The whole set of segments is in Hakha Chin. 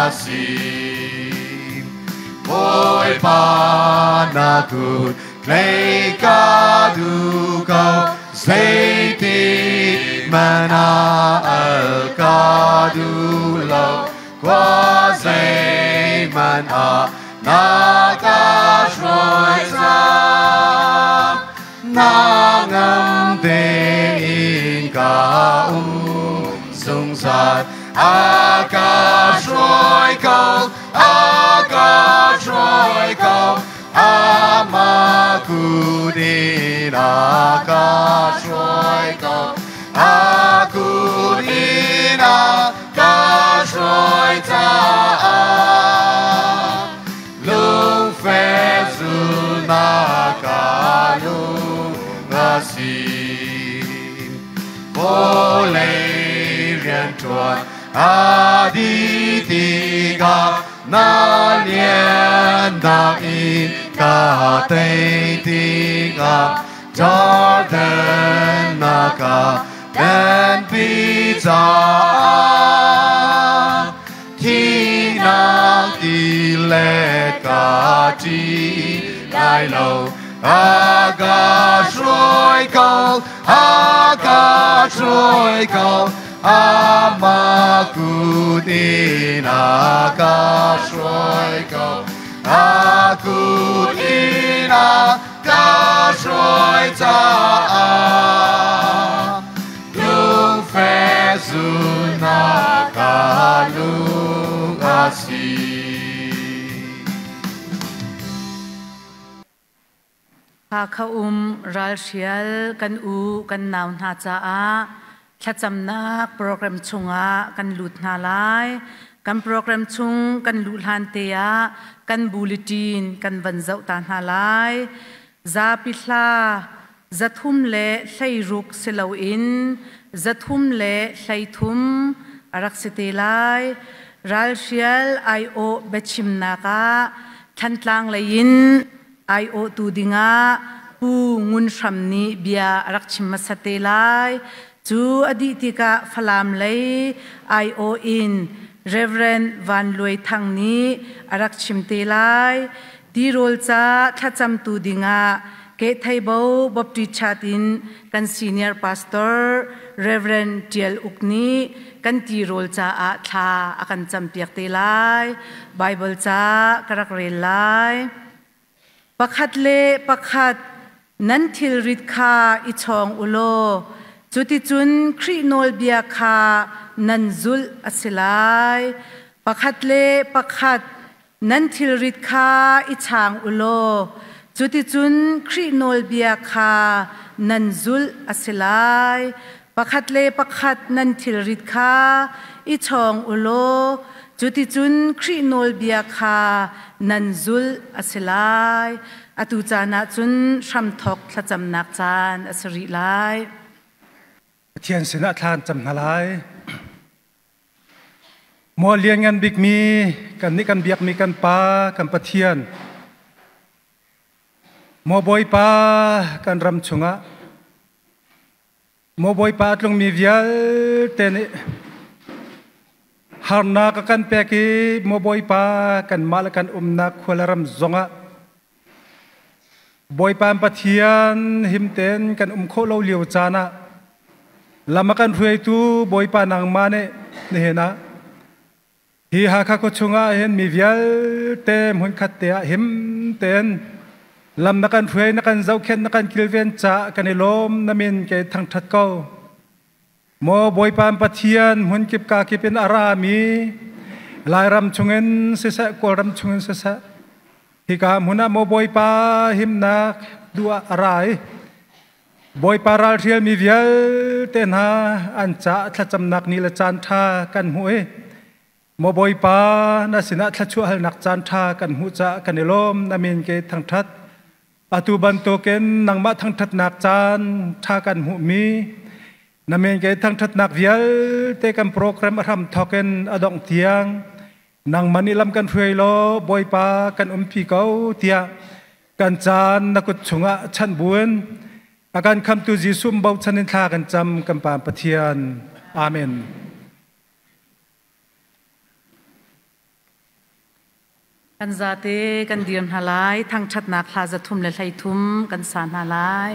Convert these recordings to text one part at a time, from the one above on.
a si. Bawipa na kut tlei ka duh ko, zeitik hmanh ah al ka duh lo, khua zeihmanh ah na ka hruai cang. Na ngam tein ka um zungzal, a ka hruai ko, a ka hruai ko, amah kut in a ka hruai ko, a kut in a ka hruai caah lungfek zulnak ka lung a si. Vawlei rianṭuan a dih tikah na liannak in ka tei tikah Jordan na ka denpi caah thihnak ti le ka ṭih lai lo. A ka hruai ko, a ka hruai ko, amah kut in a ka hruai ko, a kut in a ka hruai caah lungfek zulnak ka lung a si. Hakha um ralhrial kan u kan nau hna caah thlacamnak program chungah kan lut hna lai. Kan program chung kan luh hlan te ah kan bulletin kan van zoh ta hna lai. Zapi hla 316 si loin 313 a rak si te lai. Ralhrial aiawh biachimnak ah Thantlang lei in aiawhtu dingah Pu Ngun Hram nih bia a rak chim hmasa te lai. Cu a dih tikah Falam lei aiawh in Reverend Van Luai Thang nih a rak chim te lai. Tirawl ca thlacamtu dingah Kehtheibo Baptist Church in kan senior pastor Reverend Tial Uk nih kan tirawl caah thla a kan campiak te lai. Bible ca ka rak rel lai. Pakhat le pakhat nan thilrit kha i chawng u law cuticun Khrih nawlbia kha nan zulh a si lai. Pakhat le pakhat nan thilrit kha i chaang u law cuticun Khrih nawlbia kha nan zulh a si lai. Pakhat le pakhat nan thilrit kha i chawng u law cuticun Khrih nawlbia kha nan zulh a si lai. Atu caan ah cun hramthawk thlacamnak caan a si rih lai. Pathian sinah thla an cam hna lai. Maw lianngan bikmi kannih kan biakmi kan Pa kan Pathian, Maw Bawipa kan ram chungah Maw Bawipa a tlungmi vialte nih harnak a kan pek i Maw Bawipa kanmah le kan umnak khua le ram zongah Bawipa Pathian himten kan um khawh lo lio caan ah lam a kan hruaitu Bawipa nangmah nih nihin ah hi Hakha khua chungah hin mi vialte hmunkhat te ah him tein lam na kan hruai na kan zohkhenh na kan kilven caah kan i lawm na min ke thangthat ko. Maw Bawipa Pathian hmunkip ka kip in a rami Lairam chungin siseh Kawlram chungin siseh hika hmun ah maw Bawipa himnak duh ah a ra i Bawipa ralhrialmi vialte hna an caah thlacamnak ni le caan ṭha kan hmuh i Maw Bawipa na sinah thluachuah halnak caan ṭha kan hmuh caah kan i lawm na min ke thangṭhat Atu bantukin nangmah thangṭhatnak caan ṭha kan hmuhmi na min ke thangṭhatnak vialte kan program a hram thawk in a dongh tiang nangmah nih lam kan hruai law Bawipa kan umpi ko tiah kan caan na kut chungah chanh buin a kan khamtu Jesuh bochan in thla kan cam kan Pa Pathian. Amen. Kan zate kan dir hna lai. Thangṭhatnak hla 333 kan sa hna lai.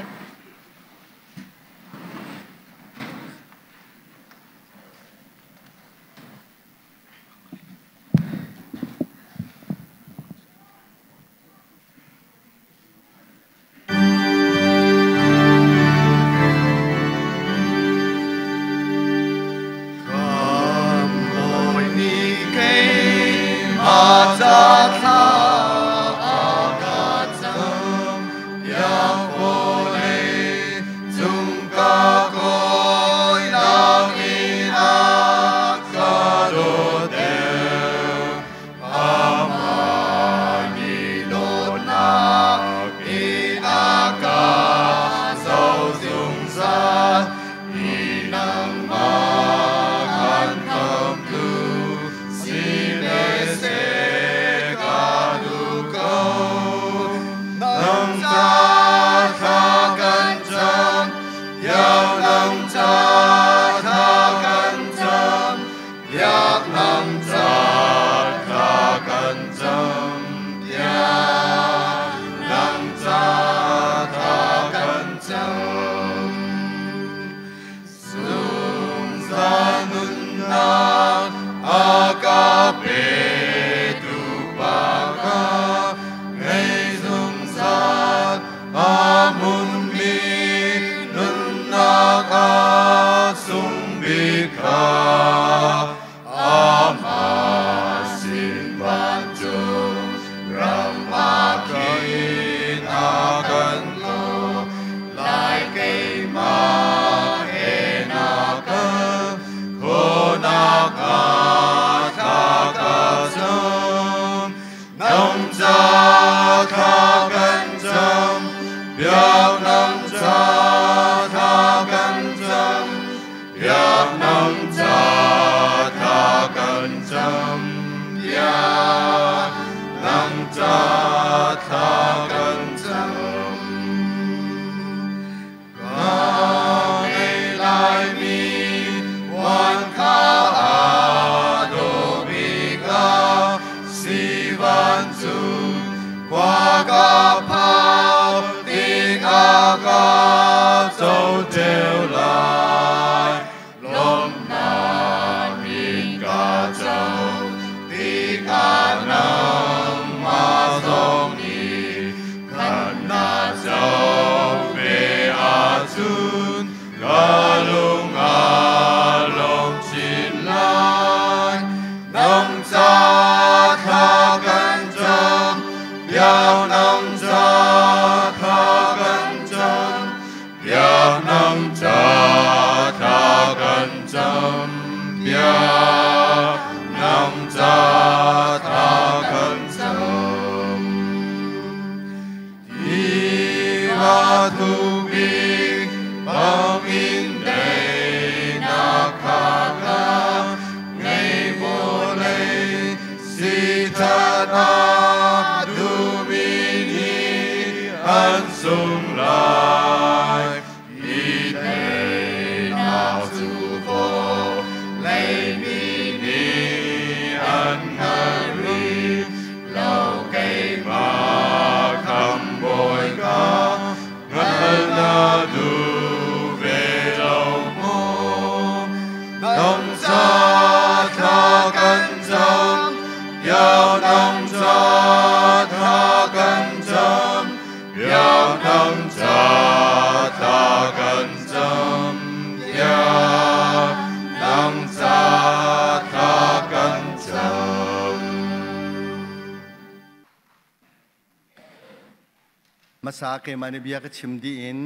Hmasa keimah nih bia ka chim dih in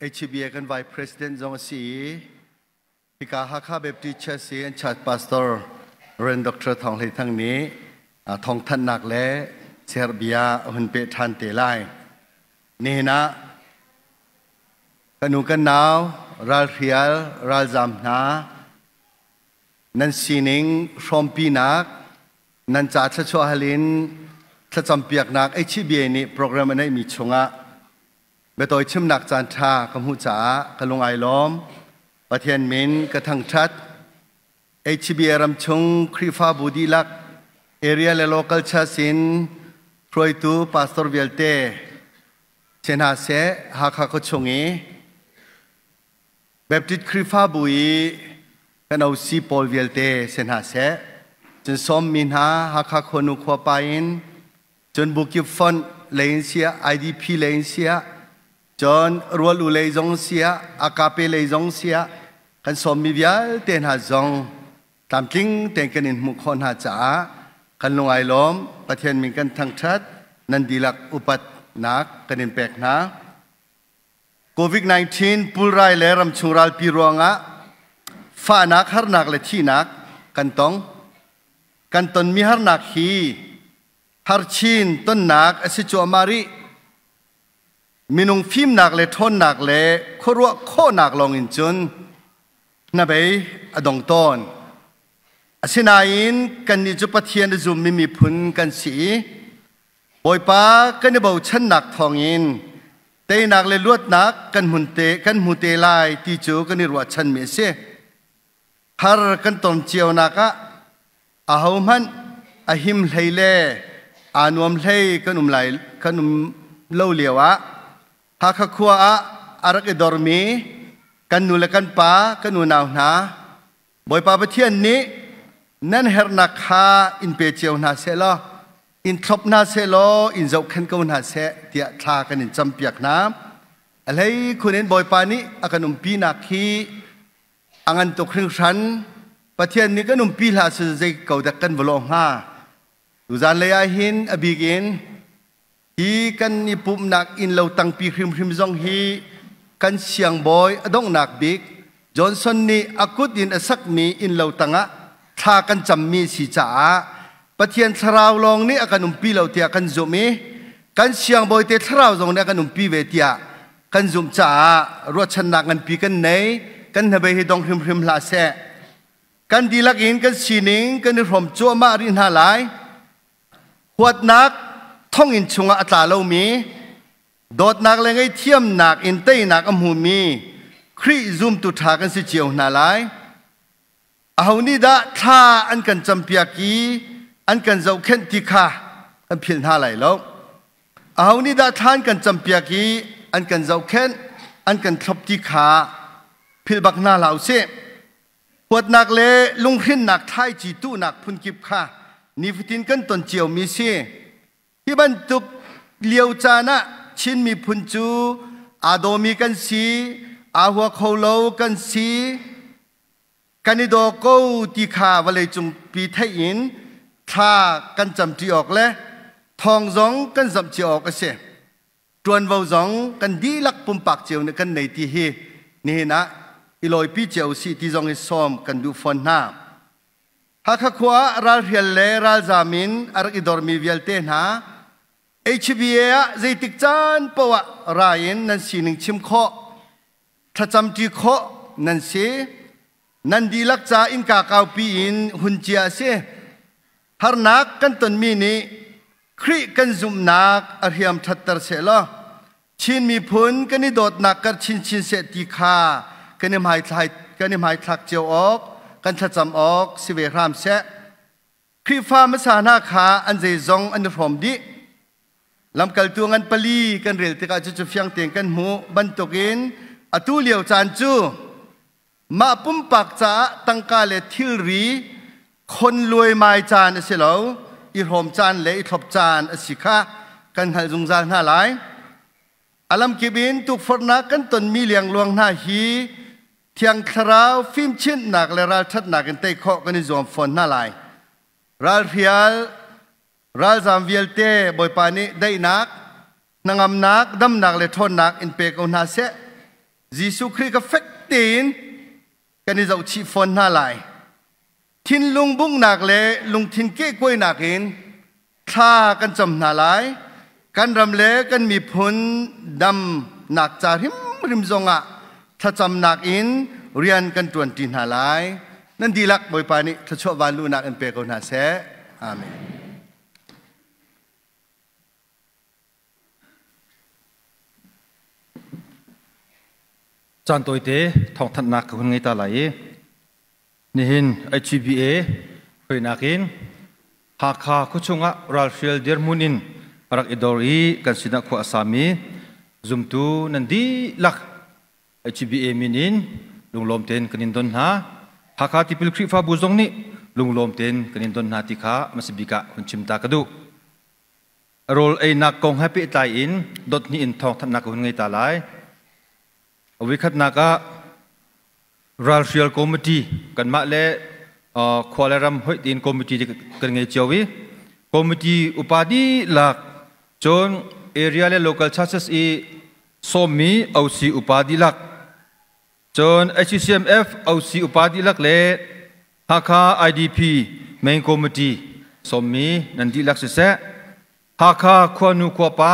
HBA kan Vice President zong a si i hika Hakha Baptist Church i an church pastor Rev. Dr. Thawng Hlei Thang nih thawngthanhnak le serbia a hun peh ṭhan te lai. Nihin ah kan u kan nau ralhrial ralzam hna nan sining hrawmpinak nan ca thluachuah hal in thlacampiaknak HBA nih program a neihmi chungah biatawi chimnak caan ṭha ka hmuh caah ka lung ai lawm. Pathian min ka thangṭhat. HBA ram chung Khrihfabu dihlak Area le local church in hruaitu pastor vialte si hna seh, Hakha khuachung i Baptist Khrihfabu i kan OC pawl vialte si hna seh, cun sawmmi hna Hakha khuanu khuapa in, cun Bukip Font lei in siah, IDP lei in siah, cun rual u lei zong siah, Akape lei zong siah, kan sawmmi vialte hna zong tlamtling tein kan in hmuh khawh hna caah kan lung ai lawm. Pathian min kan thangṭhat, nan dihlak upatnak kan in pek hna. COVID-19 pulrai le ramchung ralpi ruangah fahnak, harnak le thihnak kan tong. Kan tonmi harnak hi harchin tonnak a si cuahmah rih. Minung fimnak le ṭhawnnak le khuaruah khawhnak lawngin cun hnabei a dong tawn. Asinain kannih cu Pathian a zummi miphun kan si i Bawipa kan i bochannak thawngin teinak le luatnak kan hmun te kan hmu te lai ti cu kan i ruahchanmi a si. Har kan ton cionak ah ahohmanh a him hlei le aa nuam hlei kan um lai kan um lo lio ah Hakha khua ah a rak i dormi kan nu le kan pa, kan unau hna, Bawipa Pathian nih nan herhnak kha in pe cio hna seh law, in thlop hna seh law, in zohkhenh ko hna seh tiah thla kan in campiak hna. A hlei khun in Bawipa nih a kan umpinak hi a ngan tuk hringhran. Pathian nih kan umpi hlah seh zei ko dek kan va lawh hnga. Tuzan lei ah hin a bik in hi kan i pumhnak inn lo tangpi hrimhrim zong hi kan siangbawi a donghnak bik Johnson nih a kut in a sakmi inn lo tangah thla kan cammi si caah Pathian thlarau lawng nih a kan umpi lo tiah kan zumh i kan siangbawi te thlarau zong nih a kan umpi ve tiah kan zumh caah ruahchannak nganpi kan nei. Kan hnabei hi dong hrimhrim hlah seh. Kan dihlak in kan sining kan i hrawm cuahmah rih hna lai. Huatnak thonginn chungah a tla lomi, dawtnak le ngaihthiamnak in teinak a hmumi Khrih zumtu ṭha kan si cio hna lai. Aho nih dah thla an kan campiak i an kan zohkhenh ti kha kan philh hna lai lo. Aho nih dah thla an kan campiak i an kan zohkhenh, an kan thlop ti kha philh bak hna hlah u sih. Huatnak le lunghrinnak thlaici tuhnak phunkip kha nifatin kan ton ciomi si. Hi bantuk lio caan ah Chin miphun cu aa dawmi kan si, aa hua kho lo kan si, kan i daw ko ti kha vawleicung pi theih in thla kan camṭi awk le thawng zong kan zamh cio awk a si. Ṭuanvo zong kan dihlak pumpak cio nih kan nei ti hi nihin ah i lawipi cio usih ti zong hi sawm kan duh fawn hna. Hakha khua ah ralhrial le ralzaam in a rak i dormi vialte hna HBA ah zeitik caan paoh ah ra in nan sining chim khawh, thlacamṭi khawh nan si. Nan dihlak ca innka kaupi in hun cia a si. Harnak kan tonmi nih Khrih kan zumhnak a hriam ṭhatter sehlaw Chin miphun kan i dawtnak kar chinchin seh ti kha kan i hmaithlai kan i hmaithlak cio awk, kan thlacam awk si ve hram seh. Khrihfa hmasa hna kha an zeizong an i hrawm dih. Lamkaltu ngan pali kan rel tikah cucu fiang tein kan hmuh bantukin atu lio caan cu mah pumpak caah tangka le thilri khon luaimai caan a si lo, i hrawm caan le i thlop caan a si kha kan hngalh zungzal hna lai. A lamkip in tukforhnak kan tonmi liangluang hna hi Thiang Thlarau fimchinhnak le ralṭhatnak in tei khawh kan i zuam fawn hna lai. Ralhrial, ralzaam vialte Bawipa nih daihnak, hnangamnak, damnak le ṭhawnnak in pe ko hna seh. Jesuh Khrih ka fek tein kan i zohchih fawn hna lai. Thinlung bunghnak le lungthin kehkuainak in thla kan cam hna lai. Kan ram le kan miphun damnak ca hrimhrim zongah thlacamnak in rian kan ṭuanṭi hna lai. Nan dihlak Bawipa nih thluachuah vanluhnak in pe ko hna seh. Amen. Caan tawite thawngthanhnak ka hun ngei ta lai i nihin HBA hruainak in Hakha khuachung ah ralhrial dirhmun in a rak i dor i kan sinah khua a sami zumtu nan dihlak HBA min in lunglawm tein kan in don hna. Hakha Tipil Khrihfabu zong nih lunglawm tein kan in don hna ti kha hmasa bik ah hun chim ta ka duh. Rawl einak kong he pehtlai in dot hnih in thawngthanhnak ka hun ngei ta lai. A voikhatnak ah ralhrial committee kanmah le khua le ram hoih tiin committee kan ngei cio i committee upa dihlak cun area le local churches i sawmmi OC upa dihlak cun HCMF OC upa dihlak le Hakha IDP main committee sawmmi nan dihlak siseh Hakha khuanu khuapa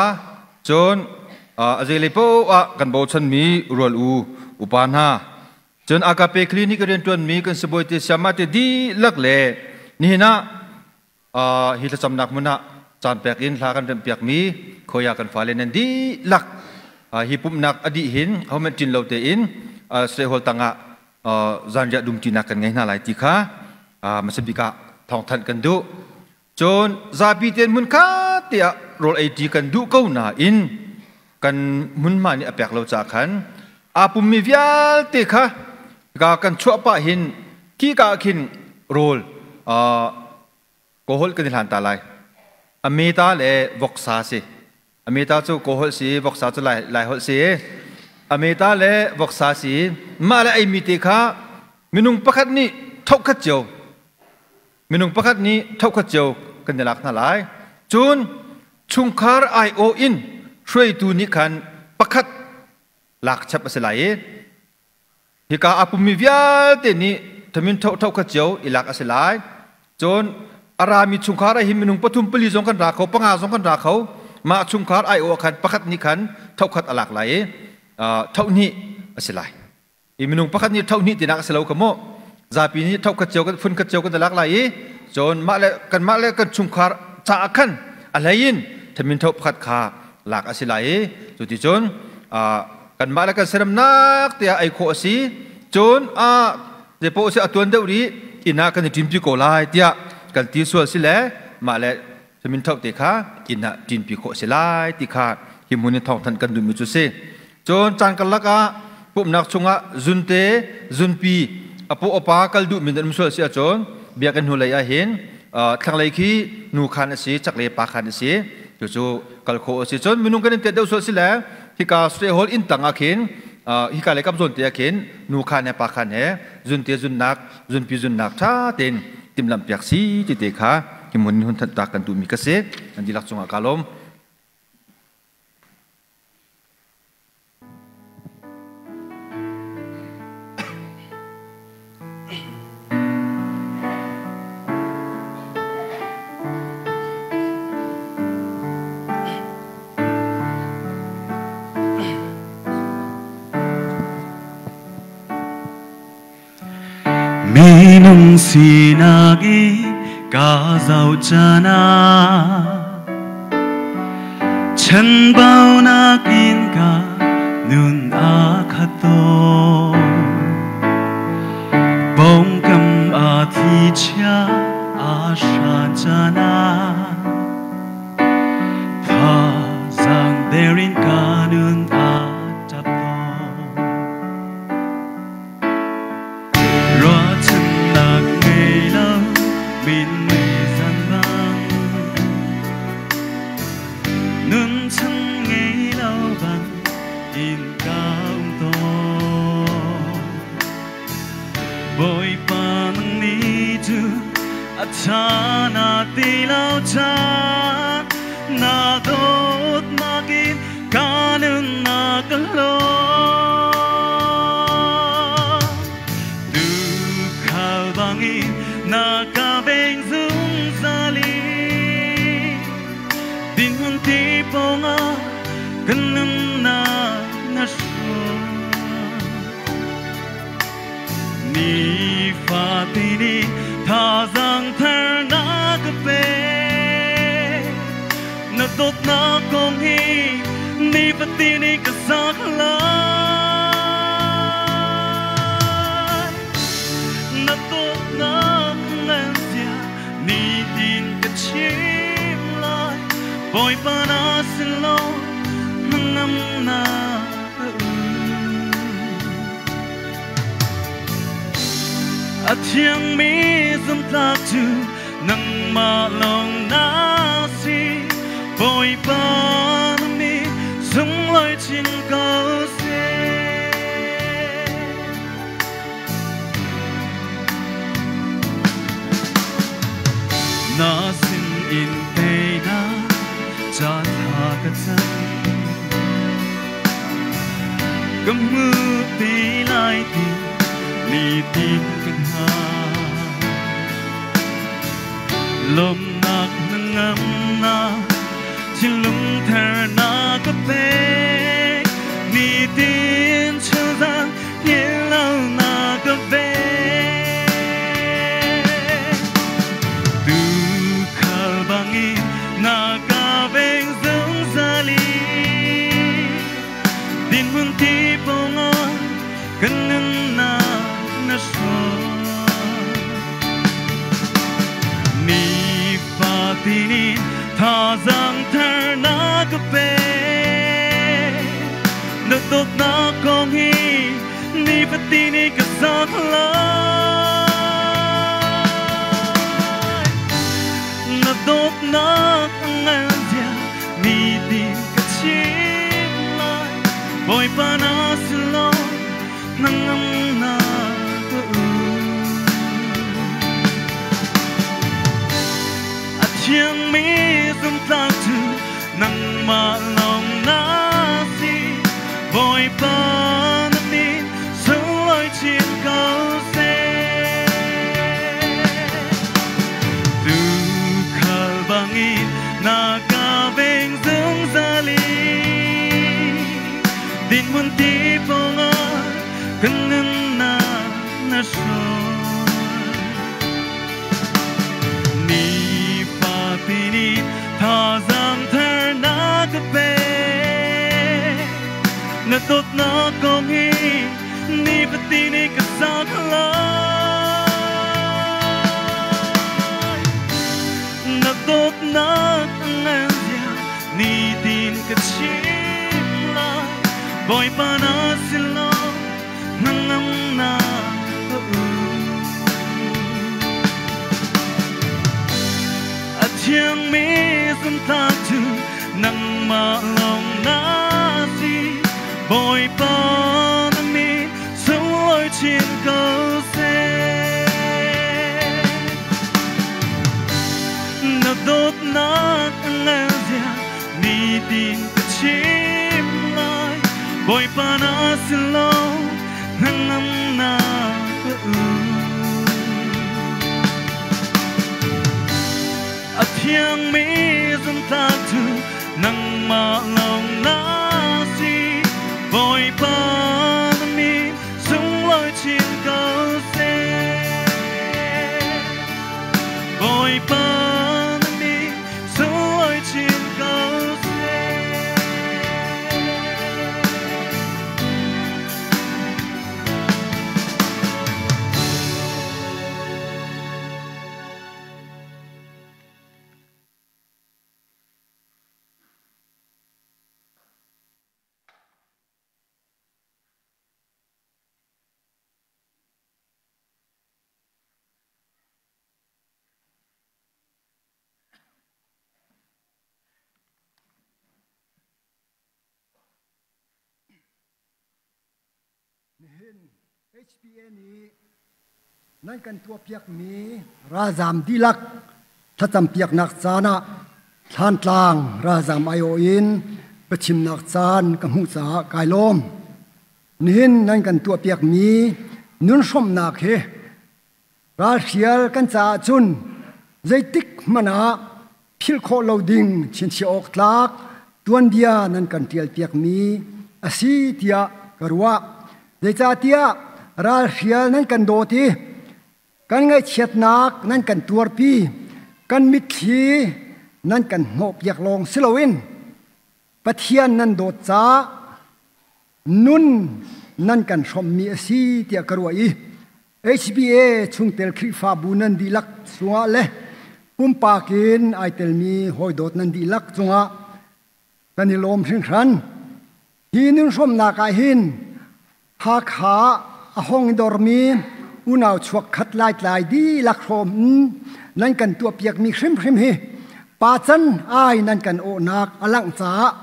cun a zeilei paoh ah kan bochanmi rual u upa hna cun Agape Clinic rianṭuanmi kan sibawi te siama te dihlak le nihin ah hi thlacamnak hmun ah caan pek in hla kan remhpiakmi khoya kan fale nan dihlak hi pumhnak a dih hin hohmanh ṭin lo tein sehol tangah zanriah dumṭinak kan ngei hna lai ti kha hmasa bik ah thawngthanh kan duh. Cun zapi tein hmun khat te ah rawl eiṭi kan duh ko nain kan hmunhma nih a pek lo caah khan aa pummi vialte kha ka kan chuah pah hin khika ah khin rawl kawholh kan i hlan ta lai. Ameta le voksa si. Ameta cu kawholh si, voksa cu lai laiholh si. Ameta le voksa si. Mah le eimi te kha minung pakhat nih thokhat cio Minung pakhat nih thokhat cio kan i lak hna lai. Cun chungkhar aiawh in hruaitu nih khan pakhat lak chap a si lai i hika a pummi vialte nih thamin tho thokhat cio i lak a si lai. Cun a rami chungkhar ah hin minung pathum pali zong kan ra kho, panga zong kan ra kho. Mah chungkhar aiawh khan pakhat nih khan thokhat a lak lai i thohnih a si lai. I minung pakhat nih tho hnih tinak a si lo kha mu. Zapi nih tho khat cio kan phun khat cio kan lak lai i cun mah le kanmah le kan chungkhar caah khan a hlei in thamin tho pakhat kha lak a si lai i cu ti cun kanmah le kan seremnak tiah ei khawh a si. Cun a zepaoh si a tuan deuh rih inn ah kan i ṭinpi ko lai tiah kan ti sual si le mah le thamin tho te kha inn ah ṭinpi khawh a si lai ti kha hi hmun in thawngthanh kan duhmi cu si. Cun caan karlak ah pumhnak chungah zunte zunpi a paw a pa kal duhmi nan um sual si ahcun biakinn hnulei ah hin thlanglei khi nu khan a si, chaklei pa khan a si. Cucu kal khawh a si. Cun minung kan in tet deuh sual si le hika Sre Hall inn tang ah khin hika lei kap zawn te ah khin nu khan he pa khan he zunte zunnak zunpi zunnak ṭha tein timhlamh piak si ti te kha hi hmun in hun thanh tak kan duhmi ka si. Nan dihlak cungah kaa lawm. Minung sinak i ka zoh can ah chanbaunak in ka nun a khat tawn. Pawngkam a thi chia a hran can ah thazaang der in ka nun a ṭap tawn. Ruahchannak ngei lo minmei zan bang nun chan ngei lo bang in ka um tawn. Bawipa nang ni cu a ṭha na ti lo caan na dawtnak in ka nunnak ka hlaw. Tuukhal bangin na ka veng zungzal i dinhmun ti pawngah kan nunnak na hruai. Nifatin i thazaang thar na ka pek. Na dawtnak kong hi nifatin i ka sak lai. Na dawtnak ngan zia nitin ka Bawipa na sin lo hnangam nak a um. A thiangmi zumtlak cu nangmah lawng na si. Bawipa na min sunglawi chin ko seh. Na sin in teinak caan tha ka cang. Ka hmu te lai ti nitin ka hngak. Lawmnak hnangamnak thinlung thar na ka pek. Nitin chunzang hngilh na ka vek. Tuukhal bangin na ka veng zungzal i dinhmun ti pawngah kan nunnak na hrawm. Nifatin in thazaang thar na ka pek. Na dawtnak kong hi nifatin i ka sak lai. Na dawtnak a ngan zia nitin ka chim lai. Bawipa na si lo hnangamnak ka um. A thiangmi zumtlak cu nangmah lawng na si. Bawipa na min sunglawi chin ko seh. Tuukhal bangin na ka veng zungzal i dinhmun ti pawngah kan nunnak na hrawm. Nifatin in thazaang thar na ka pek. Na dawtnak kong hi nifatin i ka sak lai. Na dawtnak a ngan zia nitin ka chim lai. Bawipa na si lo hnangamnak ka um. A thiangmi zumtlak cu nangmah lawng na si. Bawipa na min sunglawi chin ko seh. Na dawtnak a ngan zia nitin ka chim lai. Bawipa na si lo hnangamnak ka um. A thiangmi zumtlak cu nangmah lawng na si. Bawipa na min sunglawi chin ko seh. Bawipa na min sunglawi chin ko seh. Nihin HPA nih nan kan tuahpiakmi ralzaam dihlak thlacampiaknak caan ah Thlantlang ralzaam aiawh in biachimnak caan ka hmuh caah kai lawm. Nihin nan kan tuahpiakmi nunhrawmhnak hi ralhrial kan caah cun zeitik hmanh ah philh khawh lo ding chinchiah awk tlak tuanbia nan kan ṭialpiakmi a si tiah ka ruah. Zeicahtiah ralhrial nan kan dawt i kan ngaihchiatnak nan kan tuarpi, kan mitthli nan kan hnawhpiak lawng si loin Pathian nan dawt caah nun nan kan hrawmhmi a si tiah ka ruah i HBA chungtel Khrihfabu nan dihlak chungah le Pumpak in ai telmi hawidawt nan dihlak cungah kan i lawm hringhran. Hi nunhrawmnak ah hin Hakha a hong dormi unau chuakkhat laitlai dihlak hrawm in nan kan tuahpiakmi hrimhrim hi pacan ai nan kan awhnak a langh caah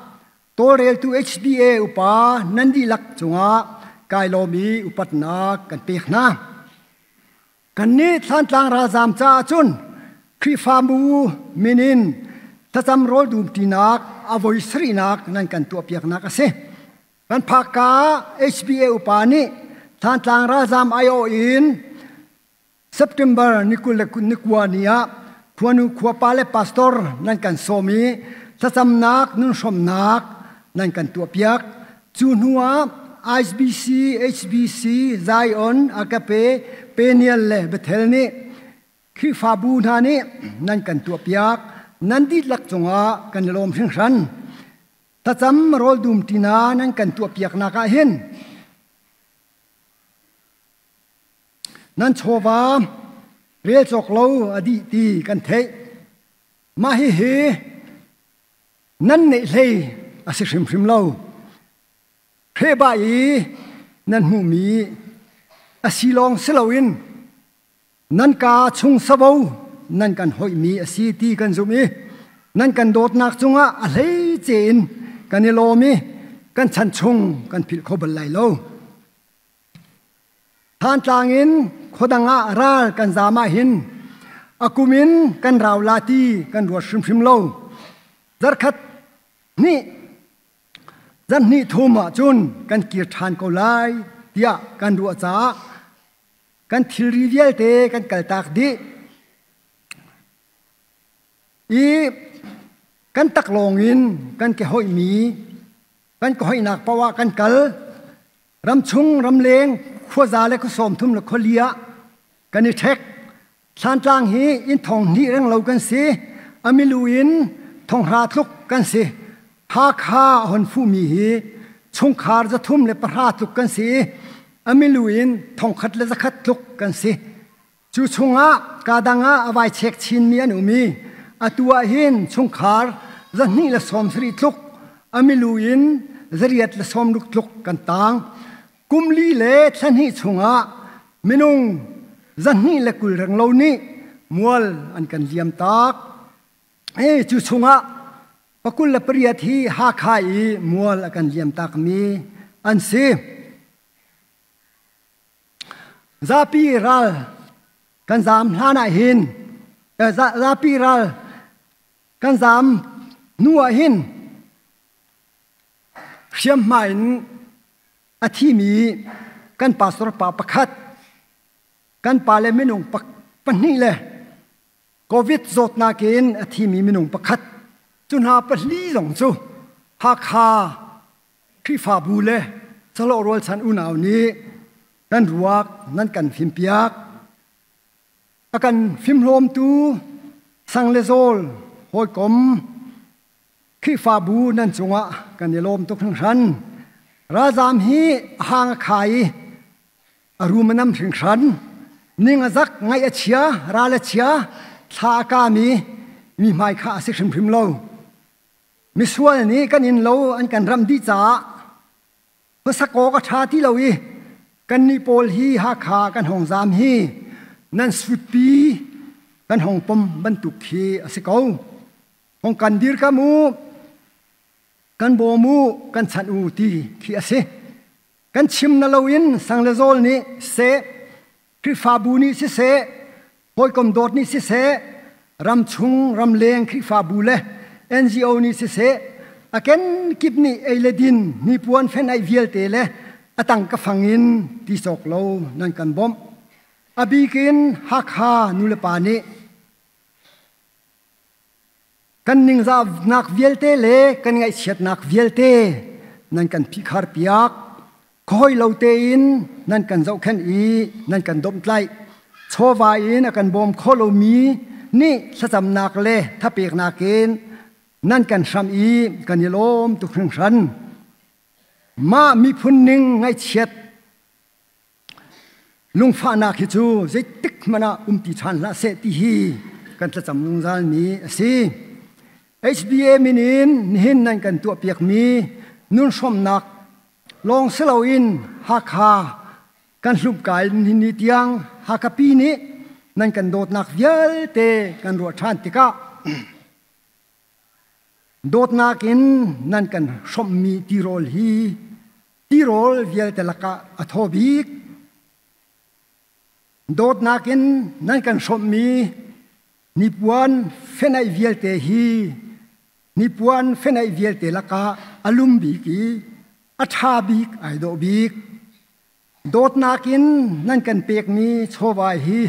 tawlreltu HBA upa nan dihlak cungah kai lawm i upatnak kan pek hna. Kannih Thlantlang ralzaam caah cun Khrihfabu min in thlacam rawl dumṭinak a voi sarihnak nan kan tuahpiaknak a si. Kan phakka HBA upa nih Thlantlang ralzaam aiawh in September ni 20 le ni kua ni ah khuanu khuapa le pastor nan kan sawm i thlacamnak nunhrawmnak nan kan tuahpiak. Cu hnu ah IBC, HBC, Zion, Agape, Peniel le Bethel nih Khrihfabu hna nih nan kan tuahpiak. Nan dihlak cungah kan i lawm hringhran. Thlacam rawl dum ṭina nan kan tuahpiaknak ah hin nan chawva rel cawk lo a dih ti kan theih. Mah hihi nan neih hlei a si hrimhrim lo. Hreba i nan hmuhmi a si lawng si loin nan kaa chung savo nan kan hoihmi a si ti kan zumh i nan kan dawtnak cungah a hleice in kan i lawm i kan chan chung kan philh kho bal lai lo. Thantlang in khuadang ah ral kan zaam ah hin a kum in kan rau la ti kan ruat hrimhrim lo. Zarkhat hnih zarhnih thum ah cun kan kir ṭhan ko lai tiah kan ruah caah kan thilri vialte kan kaltak dih. I kan taklawng in kan ke hoihmi kan ka hoihnak paoh ah kan kal. Ramchung ramleng khuaza le khuasawm thum le khuali ah kan i ṭhek. Thlantlang hi inn thong hnih reng lo kan si. A milu in thonghra tluk kan si. Hakha a hon fuhmi hi chungkhar 310 tluk kan si i a milu in 1000 le 100 tluk kan si. Cu chungah kadang ah a vai chek chinmi an um i atu ah hin chungkhar 270 tluk a milu in 860 tluk kan tang. Kum li le thla hnih chungah minung 220 renglo nih mual an kan liam tak. Cu chungah 28 hi Hakha i mual a kan liam takmi an si. Zapi ral kan zaam hlan ah hin zapi ral kan zaam hnu ah hin hriamhma in a thimi kan pastor pa pakhat kan pa le minung pahnih le COVID zawtnak in a thimi minung pakhat cu hna pahli zong cu Hakha Khrihfabu le Calawh rualchan unau nih kan ruak nan kan fimpiak. A kan fimhlawmtu sang le zawl hawikom Khrihfabu nan cungah kan i lawm tuk hringhran. Ralzaam hi a hang a khai i a rum a nam hringhran. Ning a zak, ngaih a chia, ral a chia, thla a kami mi hmai kha a si hrimhrim lo. Misual nih kan inn lo an kan ramh dih caah khuasak awk a ṭha ti lo i kannih pawl hi Hakha kan hong zaam hi nan sutpi kan hong pom bantuk khi a si ko. Hong kan dirkam u, kan bawm u, kan chanh u ti khi a si. Kan chim na loin sang le zawl nih seh, Khrihfabu nih siseh, hawikom dawt nih siseh, ramchung ramleng Khrihfabu le NGO nih siseh, a kenkip nih ei le din hnipuan fenh aih vialte le a tangka fang in ti cawk lo nan kan bawmh. A bik in Hakha nulepa nih kan ningzahnak vialte le kan ngaihchiatnak vialte nan kan phihkhar piak. Khuahoi lo tein nan kan zohkhenh i nan kan domhtlaih. Chawva in a kan bawm kho lomi nih thlacamnak le thapeknak in nan kan hramh i kan i lawm tuk hringhran. Mah miphun ning ngaihchiat lungfahnak hi cu zeitik hmanh ah um ti ṭhan hlah seh ti hi kan thlacam zungzal mi a si. HBA min in nihin nan kan tuahpiak mi nun hrawmnak lawng si loin Hakha kan hlumkai nihin ni tiang Hakha pi nih nan kan dawtnak vialte kan ruah ṭhan tikah dawtnak in nan kan hrawmhmi tirawl hi tirawl vialte lakah a thaw bik. Dawtnak in nan kan hrawmhmi nipuan fenaih vialte hi nipuan fenaih vialte lakah a lum bik i a ṭha bik ai dawh bik. Dawtnak in nan kan pekmi chawva hi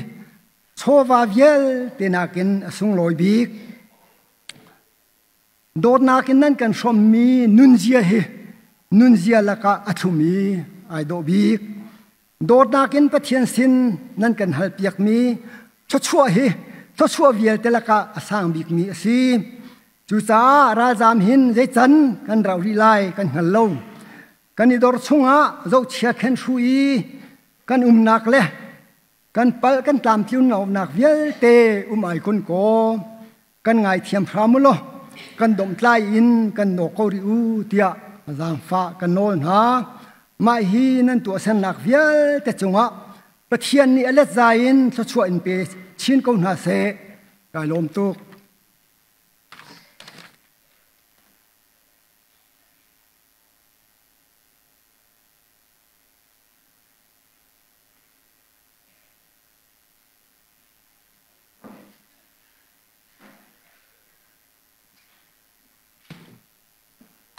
chawva vialte nakin a sunglawi bik. Dawtnak in nan kan hrawmmi nunzia hi nunzia lakah a thlum i ai dawh bik. Dawtnak in Pathian sin nan kan halpiakmi thluachuah hi thluachuah vialte lakah a sang bikmi a si. Cucaah ralzaam hin zeican kan rauh rih lai kan hngal lo. Kan i dor chungah zohchia khen hru i kan umnak le kan palh kan tlamtlun umnak vialte um ai kun kaw kan ngaithiam hram u law kan domhtlai in kan nawk ko rih u tiah zaangfah kan nawl hna. Mah hi nan tuahsernak vialte cungah Pathian nih a let zai in thluachuah in pe chin ko hna seh. Kai lawm tuk.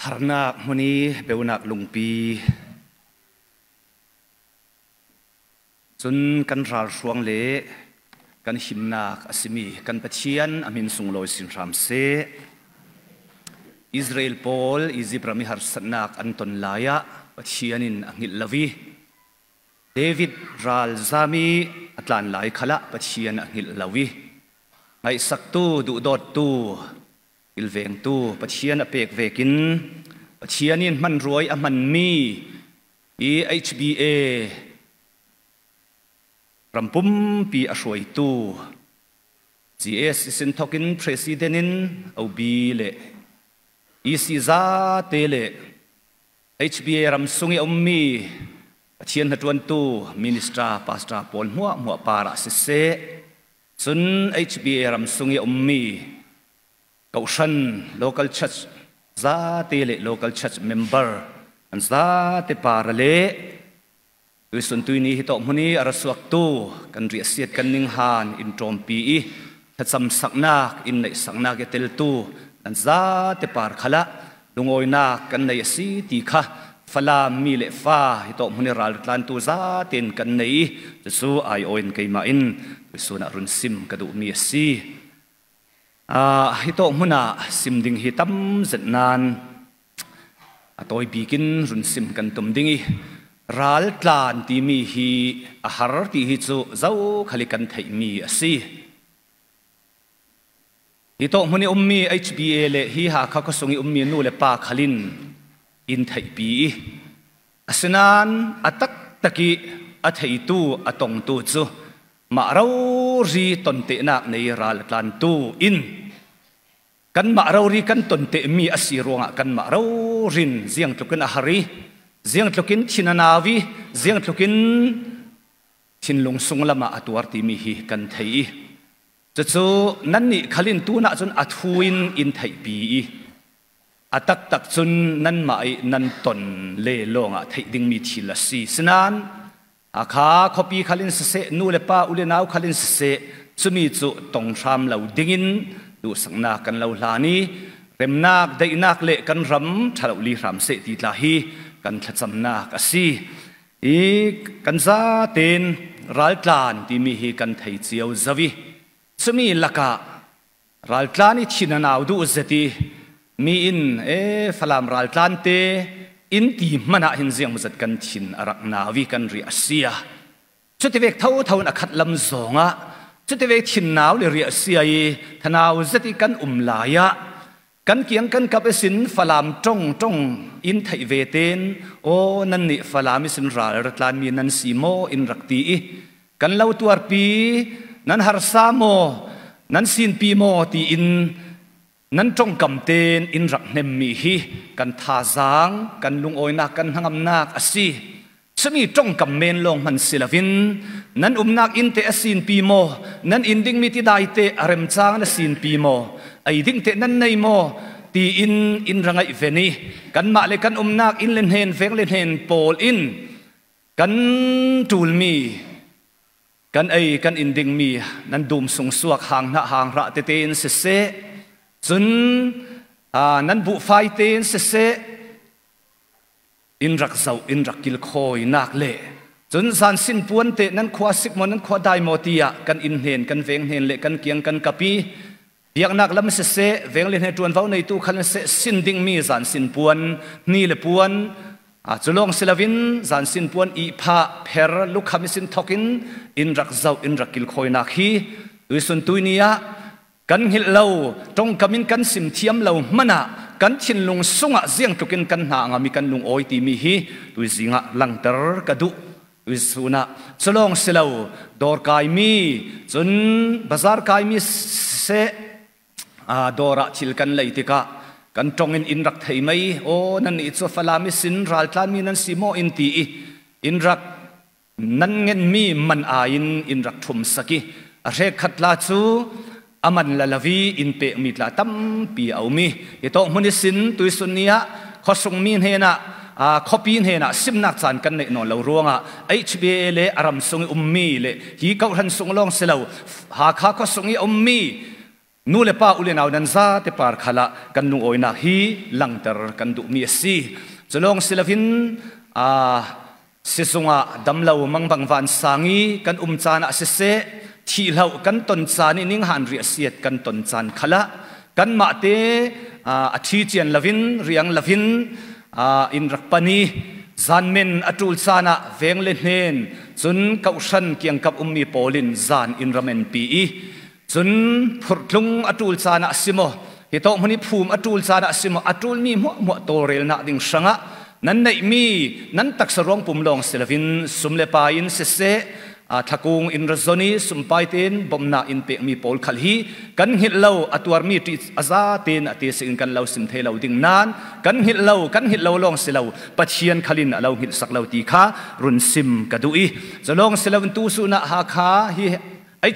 Harnak hmun i beunak lungpi cun kan ralhruang le kan himnak a simi kan Pathian a min sunglawi sin hram seh. Israel pawl Izipt ram i harsatnak an ton lai ah Pathian in a hngilh lo i David ralzam i a tlan lai khal ah Pathian a hngilh lo i ngaihsaktu duhdawttu kilvengtu Pathian a pek vekin Pathian in hmanruai a hmanmi i HBA ram pumpi a hruaitu GS sin thokin President in OB le EC zate le HBA ram sung i a ummi Pathian hnaṭuantu minister pastor pawl hmuahhmuah par ah siseh, cun HBA ram sung i a ummi kohhran local church zate le local church member an zate par le tuisun tuini hi tawh hmun i a ra suaktu kan riah siat kan ning han in ṭawmpi i thlacam saknak in neih saknak i teltu nan zate par khala lungawinak kan nei a si ti kha Falam mi le fa hi to hmun i ral tlantu zaten kan nei i cucu ai oin keimah in tuisun ah run sim ka duh mi a si. Hi to hmun ah sim ding hi tam zet nan a tawi bikin run sim kan tum ding i ral tlan timi hi a har ti hi cu zo khali kan theih mi a si. Hi tawh hmun i ummi HBA le hi Hakha khuasung i ummi nu le pa khalin in theihpi i asinain a taktak i a theitu a tongtu cu mah rori tontehnak nei ral a tlantu in kanmah rori kan tontehmi a si ruangah kanmah rorin ziang tlukin a har i ziang tlukin thin a nau i ziang tlukin thinlung sung lam ah a tuar timi hi kan thei i Cucu nannih khalin tun ahcun a thu in in theihpi i a taktak cun nanmah i nan ton le lawngah theih dingmi thil a si. Sinain Hakha khuapi khalin siseh, nu le pa u le nau khalin siseh, cumi cu tong hram lo dingin duhsaknak kan lo hlan i remnak, daihnak le kan ram ṭhalo li hram seh ti tla hi kan thlacamnak a si. I kan zaten raltlan timi hi kan thei cio zavi. Cumi lakah raltlan i thin a nau duh zet i mi in e Falam raltlan te in ti hmanh ah hin ziang zat kan thin a rak navi kan ri a sia. Cuti vek tho tho in a khat lam zong ah cuti vek thin nau le ria sia i thanau zet i kan um lai ah Kan kiang kan kap isin Falam tong tong in theih ve ten aw nan nih Falam isin ral ratlan mi nan si maw in rak ti i kan lo tuarpi nan harsa maw Nan sinpi maw tiin nan ṭongkam tein in rak hnemmi hi kan thazaang, kan lungawinak, kan hnangamnak a si. Sami ṭongkam men lawng hman si loin nan umnak inn te a sinpi maw, nan inn dingmi tidai te a remcang na sinpi maw, ei ding te nan nei maw tiin in ra ngaih ven i kanmah le kan umnak inn le hnen veng le hnen pawl in kan ṭulmi kan ei kan in dingmi nan dum sung suak hang hnah hang rah tete in siseh, cun nan buhfai tein siseh, in rak zoh in rak kil khawi nak le cun zan sin puan te nan khua sik maw nan khua dai maw tiah kan inn hnen kan veng hnen le kan kiang kan kapi biaknak lam siseh veng le hne tuanvo neitu khan seh sin dingmi zan sin puan ni le puan a culong silovin zan sin puan i pha pher lukham sin thokin in rak zoh in rak kil khawi nak hi tuisun tuini ah kan hngilh lo tongkam in kan sim thiam lo hmanh ah kan thinlung sungah ziang tlukin kan hna ngami kan lungawi timi hi tuizing ah langter ka duh. Tuisun ah culong silo dawr kaimi cun bazar kaimi seh dawr ah thil kan lei tikah kan tong in in rak thei mei o nan i cu Falam i sin raltlan mi nan si maw in ti i in rak nan ngenmi man ai in in rak ṭhum sak i a hrek khat la cu aman la lavi in pekmi tla tampi a um i hi tawk hmun i sin tuisun ni ah khuasung mi hnenah khuapi hnenah simnak caan kan neih nawn lo ruangah HBA le aram sung i ummi le hi kohhran sung lawng si lo Hakha khuasung i ummi nu le pa u le nau nan za te par khala kan lungawinak hi langter kan duhmi a si. Culong silovin Sizung ah damlo mangbang vansang i kan um caan ah siseh, thihloh kan ton caan i ninghan riahsiat kan ton caan khal ah kanmah te a thi cian lovin riang lovin in rak pan i zanmen a ṭul caan ah veng le hnen cun kohhran kiangkap ummi pawl in zan in ramen pi i cun phurhtlung a ṭul caan ah si maw, hi tawh hmun i phum a ṭul caan ah si maw, a ṭulmi hmuahhmuah tawlrelnak ding hrangah nan neihmi nan taksa ruang pum lawng si loin sum le pa in siseh, thlakung in razon i sumpai tein bawmhnak in pekmi pawl khal hi kan hngilh lo. A tuarmi ṭih a za tein a te in kan lo sim thei lo ding nan kan hngilh lo, kan hngilh lo lawng si lo, Pathian khalin a lo hngilh sak lo ti kha run sim ka duh i culong si lo tu su na Hakha hi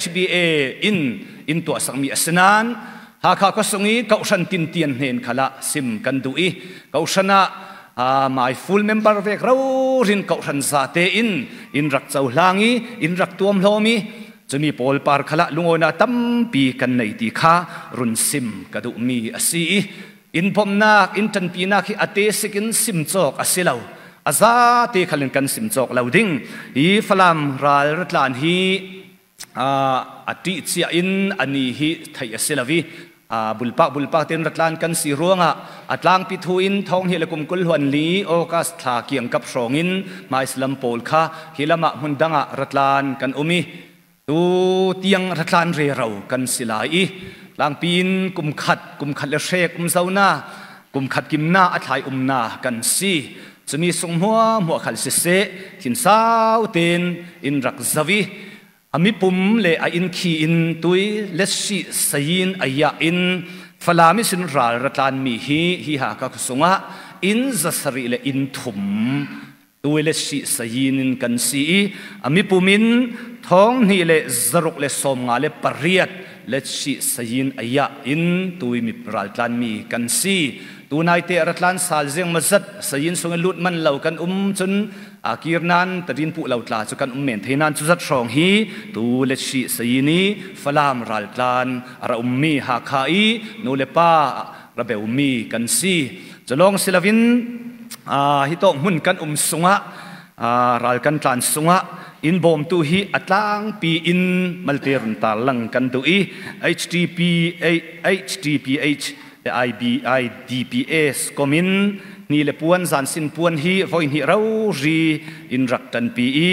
HBA in in tuah sakmi a si nain Hakha khuasung i kohhran tintian hnen khala sim kan duh i kohhran ah mai full member vek rorin kohhran zate in in rak cohlang i in rak tuam hlawm i cumi pawl par khala lungawina tampi kan nei ti kha run sim ka duhmi a si i in bawmhnak in ṭanpinak hi a te sik in sim cawk a si lo, a za te khalin kan sim cawk lo ding. Hi Falam ral ratlan hi a ṭih cia in ani hi theih a si lo i bulpak bulpak ten ratlan kan si ruangah a tlangpi thu in thong hi le kum kul huan li August thla kiang kap hrawng in Maislam pawl kha hi lamah hmun dang ah ratlan kan um i tu tiang ratlan re ro kan si lai i tlangpi in kum khat kum khat le hrek um zo na kum khat kim na a thlai um na kan si. Cumi sung hmua hmua khal siseh thin sau ten in rak zavi ami pum le a in khi in tui le si sayin aya in Falami sin ral ratlan mi hi hi ha ka sunga in zasari le in thum tui le si sayin in kan si i ami pumin thong hnih le zaruk le som nga le pariat le si sayin aya in tui mi raltlan mi kan si. Tunai te ratlan sal zeng mazat sayin sung lut man lo kan um cun akirnan tarin pu lo tla chu kan um men theinan chu zat hrong hi tu le si sayini Falam raltlan ara ummi Hakha i nu le pa rabeu mi kan si. Chalong silavin hi to hmun kan um sunga ral kan tlan sunga in bawm tu hi atlang pi in malte run tar lang kan du i HTP HTPH IB IDPS komin ni le puan zan sin puan hi voi ni ro ri in rak tan pi i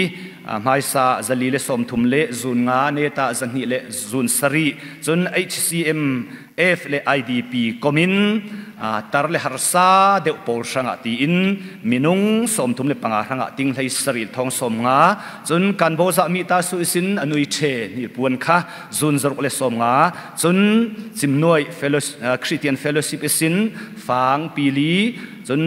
hmaisa zali le som thum le zun nga ne ta zani le zun sari cun HCM F le IDP komin tar le harsa deuh pawl hrangah tiin minung 35 hrangah ting hlei saril thong som nga cun kan boza mi ta su isin anui the ni puan kha zun zaruk le som nga cun cimnuai Christian Fellowship isin fang pili cun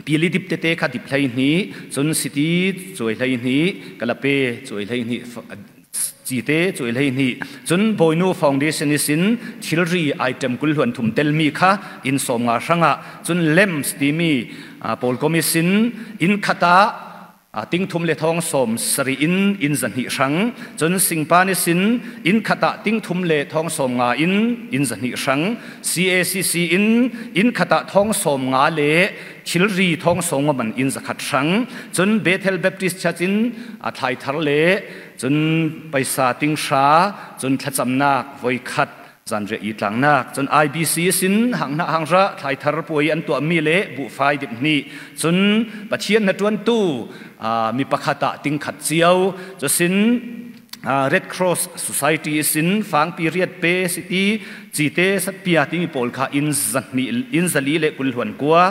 pili dip tete kha dip hlei hni cun city cuai hlei hni kalape cuai hlei hni cite cuai hlei hni cun Bawinu Foundation isin thilri item kul hluan thum telmi kha in som nga hrangah cun lems timi pawl komisin in khata ting thum le thong som sari in in zahnih hrang cun singpa ni sin in khata ting thum le thong som nga in in zahnih hrang CACC in in khata thong som nga le thilri thong som nga man in zakhat hrang cun Bethel Baptist Church in a thlai thar le cun paisa ting hra cun thlacamnak voi khat zanre i tlangnak cun IBC sin hanghna hangra thlai thar puai an tuah mi le buhfai dip hni cun Pathian na tuan tu mi pakhat ah ting khat cio cu sin Red Cross Society sin fangpi riat pe city cite satpia timi pawl kha in zahni in zali le kul hluan kua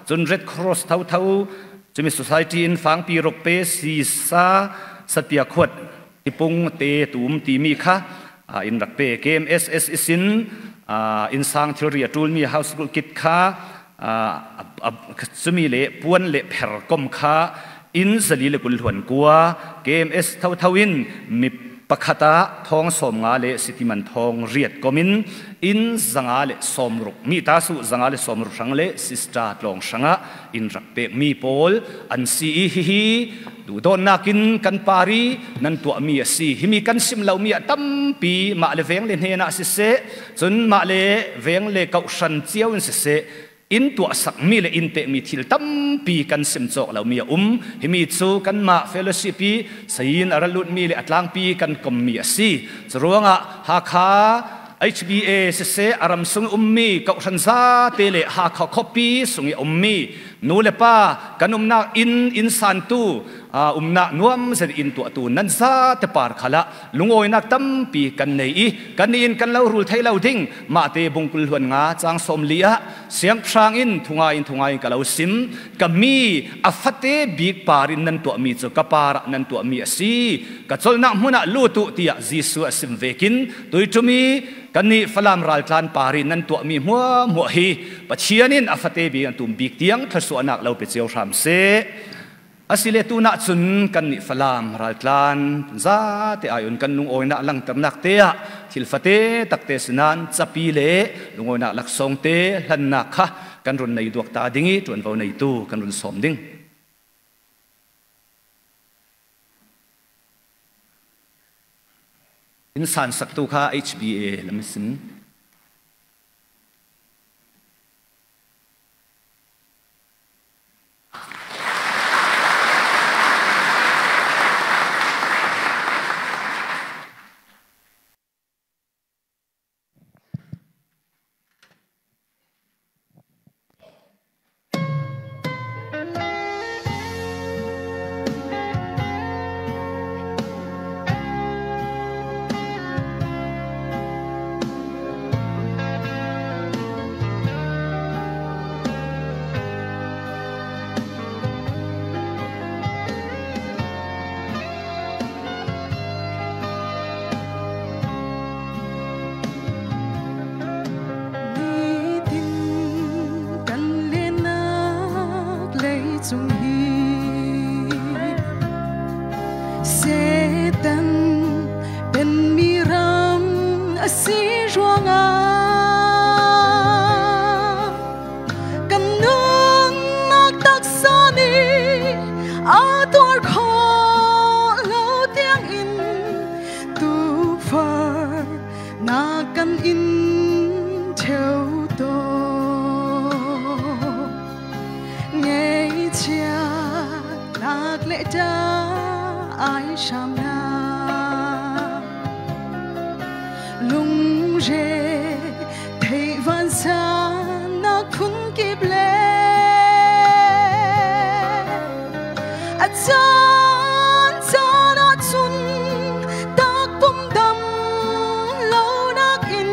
cun Red Cross tho tho cumi society in fangpi rok pe si sa satpia khuat tipung te tum timi kha in rak pe KMSS isin insang thilri a ṭulmi house kit kha cumi le puan le pher kom kha in zali le kul hluan kua KMS tho tho in mi pakhat ah thong som nga le city man thong riat komin in zanga le som ruk mi ta su zanga le som ruk hrang le sister tlong hranga in rak pek mi pawl an si i hihi duhdawtnak in kan pari nan tuahmi a si himi kan sim lomi a tampi mah le veng le hnen ah siseh cun mah le veng le kohhran cio in siseh in tuah sakmi le in pekmi thil tampi kan sim cawk lomi a um himi cu kanmah fellowship i sayin a ra lutmi le a tlangpi kan kommi a si curuangah Hakha HBA siseh a ram sung ummi kohhran zate le Hakha khuapi sung i ummi nu le pa kan umnak inn inn santu umnak nuam zet inn tuahtu nan zate par khala lungawinak tampi kan nei i kan in kan lo rul thei lo ding mah te bungkul hluan nga chang som li ah siangpahrang in thunga in thunga in ka lo sim ka mi a fate bik par in nan tuahmi cu ka par ah nan tuahmi a si ka colnak hmun ah lut u tiah Jesuh a sim vekin tuiṭumi kannih Falam raltlan pari nan tuahmi hmuahhmuah hi Pathian in a fate bik an tum bik tiang thluachuahnak lo pe cio hram seh. Asile tunah cun kannih Falam raltlan zate ayun kan lungawinak langternak te ah thil fate takte sinan capi le lungawinak laksawng te hlannak kha kan run nei duak ta ding i ṭuanvo neitu kan run sawm ding. Inn san saktu kha HBA lam sin. Nitin kan lenak leicung hi Satan penmi ram a si ruangah kan nunnak taksa nih a tuar khawh lo tiangin tukforh na kan in theo tawn. Ngaihchiatnak le ṭah ai hramnak lungre theih vansannak phun kip le a caan caan ahcun takpum dam lonak in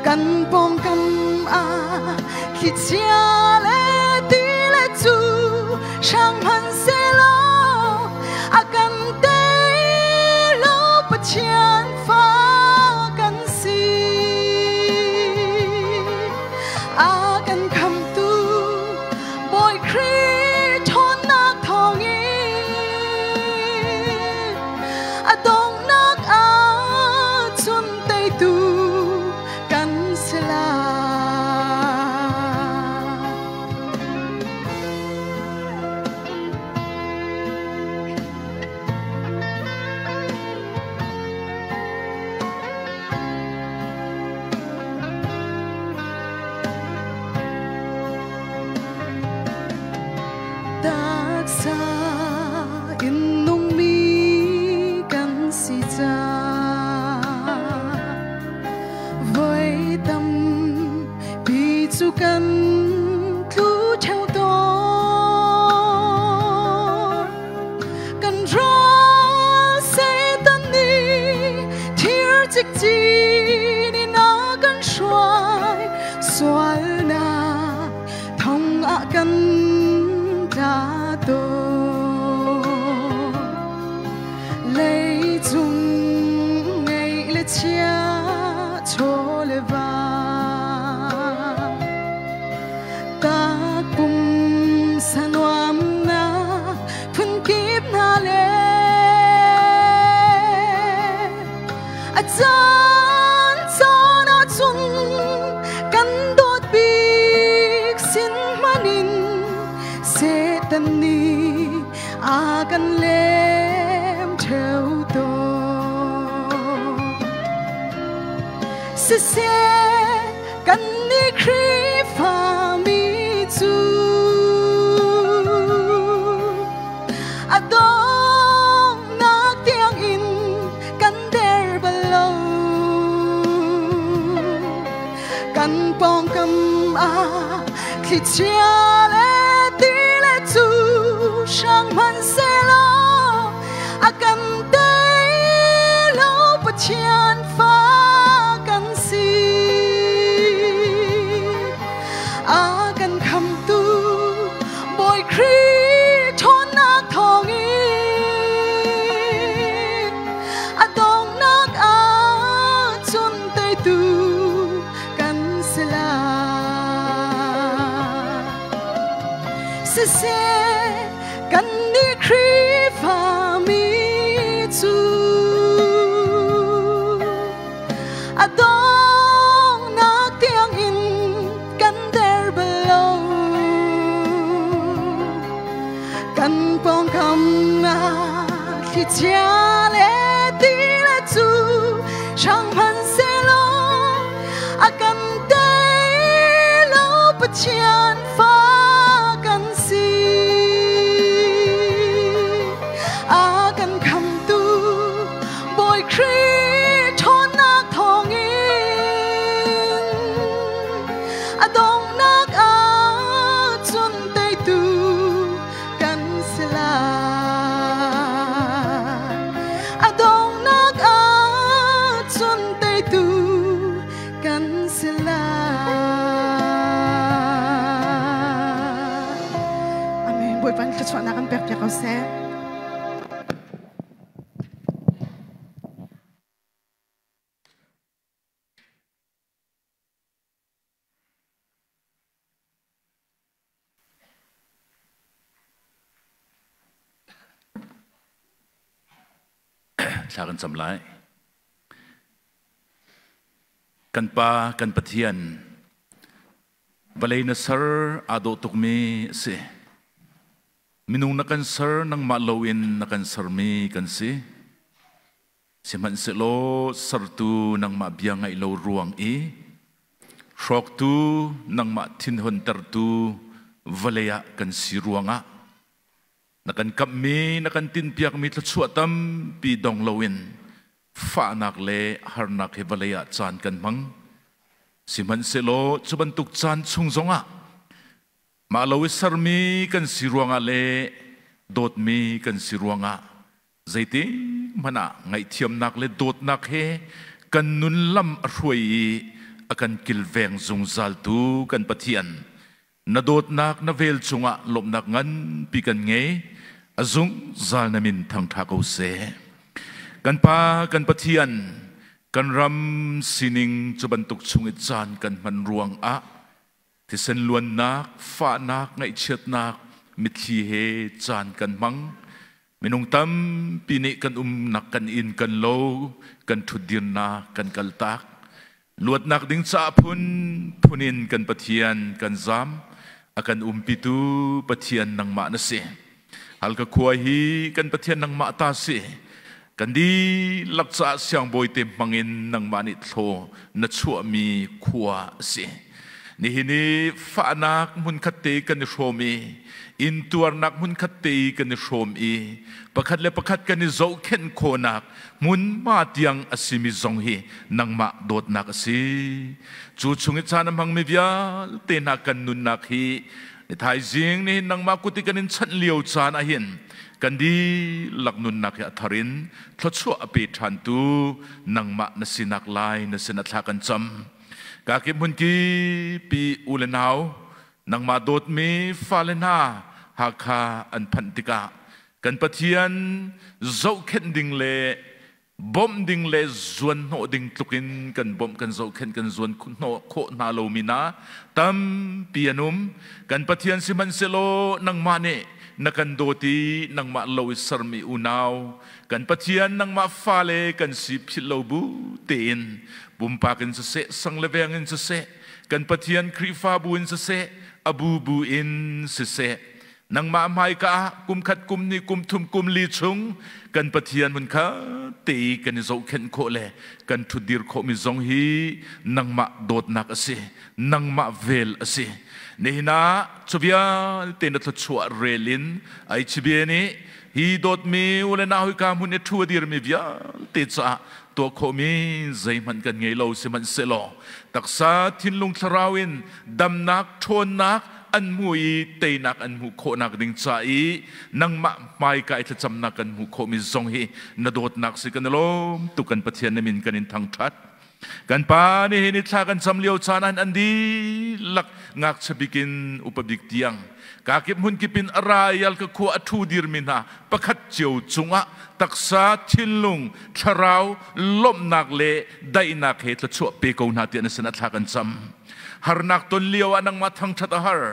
Kan pawngkam ah thlichia le ti le cu hrang hmanhsehlaw a kan tei lo Pathian fa kan si. A kan khamtu Bawi Khrih ṭhawnnak thawngin a donghnak ahcun teitu kan si lai. Taksa in nungmi kan si caah voi tampi cu kan tlu ṭheo tawn. Kan ral Satan nih thir cikcin in a kan hruai sualnak thong ah kan tla tawn. Leicung ngeih le chia chaw le va takpum sanuamnak phunkip hna le a caan caan ahcun kan dawt bik sin hmanh in Satan nih a kan lem ṭheo tawn. Siseh kannih Khrihfami cu a donghnak tiangin kan der bal lo. Kan pawngkam ah thlichia le ti le cu hrang hmanhsehlaw a kan tei lo Pathian fa kan si. A kan khamtu Bawi Khrih ṭhawnnak thawngin a donghnak ahcun teitu kan si lai. Siseh kannih Khrihfami cu a donghnak tiangin kan der bal lo. Kan pawngkam ah thlichia le ti le cu hrang hmanhsehlaw a kan tei lo Pathian fa kan si. A kan khamtu Bawi Khrih ṭhawnnak thawngin a donghnak ahcun teitu kan si lai. A donghnak ahcun teitu kan si lai. Amen. Bawipa nih thluachuahnak kan pekpiak ko seh. Thla kan cam lai. Kan Pa, kan Pathian, vawlei na ser aa dawh tukmi a si. Minung na kan ser, nangmah loin na kan sermi kan si. Sihmanhsehlaw sertu nangmah bia ngaih lo ruang i hrawktu nangmah thinhuntertu vawlei ah kan si ruangah na kan kamhmi na kan tinpiakmi thluachuah tampi dong loin fahnak le harnak he vawlei ah caan kan hmang. Sihmanhsehlaw cu bantuk caan chung zongah mah lo i sermi kan si ruangah le dawtmi kan si ruangah zeitik hmanh ah ngaihthiamnak le dawtnak he kan nun lam a hruai i a kan kilveng zungzaltu kan Pathian, na dawtnak na vel cungah lawmhnak nganpi kan ngei. A zungzal na min thangṭha ko seh. Kan Pa, kan Pathian, kan ram sining cu bantuk chung i caan kan hman ruangah thisen luannak, fahnak, ngaihchiatnak, mitthli he caan kan hmang. Minung tampi nih kan umnak kan inn kan lo, kan ṭhutdirnak kan kaltak. Luatnak ding caah phun phun in kan Pathian kan zam. A kan umpitu Pathian nangmah na si. Halkha khua hi kan Pathian nangmah ta si. Kan dihlak caah siangbawi te hmangin nangmah nih thlaw na chuahmi khua a si. Nihin i fahnak hmunkhat te kan i hrawm i intuarnak hmunkhat te i kan i hrawm i pakhat le pakhat kan i zohkhenh khawhnak hmunhma tiang a simi zong hi nangmah dawtnak a si. Cu chung i caan a hmangmi vialte hna kan nunnak hi ni thaizing nihin nangmah kut i kan in chanh lio caan ahhin kan dihlak nunnak hi a thar in thluachuah a pe ṭhantu nangmah na sinak lai na sin a thla kan cam. Kakip hmun kipi u le nau nangmah dawtmi fale hna Hakha an phanh tikah kan Pathian zohkhenh ding le bawmh ding le zuan hnawh ding tlukin kan bawmh kan zohkhenh kan zuan hnawh khawh hna lomi na tampi an um. Kan Pathian sihmanhsehlaw nangmah nih na kan dawt i nangmah lo i sermi unau kan Pathian nangmah fale kan si philh lo bu tein pumpak in siseh, sang le veng in siseh, kan Pathian Khrihfabu in siseh, a bubu in siseh, nangmah hmaika ah kum khat, kum hnih, kum thum, kum li chung kan Pathian hmun kha te i kan i zohkhenh khawh le kan ṭhutdir khawhmi zong hi nangmah dawtnak a si, nangmah vel a si. Nihin ah cu vialte na thluachuah rel in HBA nih hi dawtmi u le nau hika hmun i ṭhu a dirmi vialte caah tuah khawhmi zeihmanh kan ngei lo. Sihmanhsehlaw taksa thinlung thlarau in damnak ṭhawnnak an hmu i teinak an hmuh khawhnak ding ca i nangmah hmaika i thlacamnak kan hmuh khawhmi zong hi na dawtnak si. Kan i lawm tuk. Kan Pathian na min kan in thangṭhat. Kan Pa, nihin i thla kan cam lio caan ah an dihlak ngakchia bik in upa bik tiang kakip hmunkip in a ra i alka khua a ṭhu dirmi hna pakhat cio cungah taksa thinlung thlarau lawmhnak le daihnak he thluachuah pe ko hna tiah na sin ah thla kan cam. Harnak ton lio ah nangmah thangṭhat a har,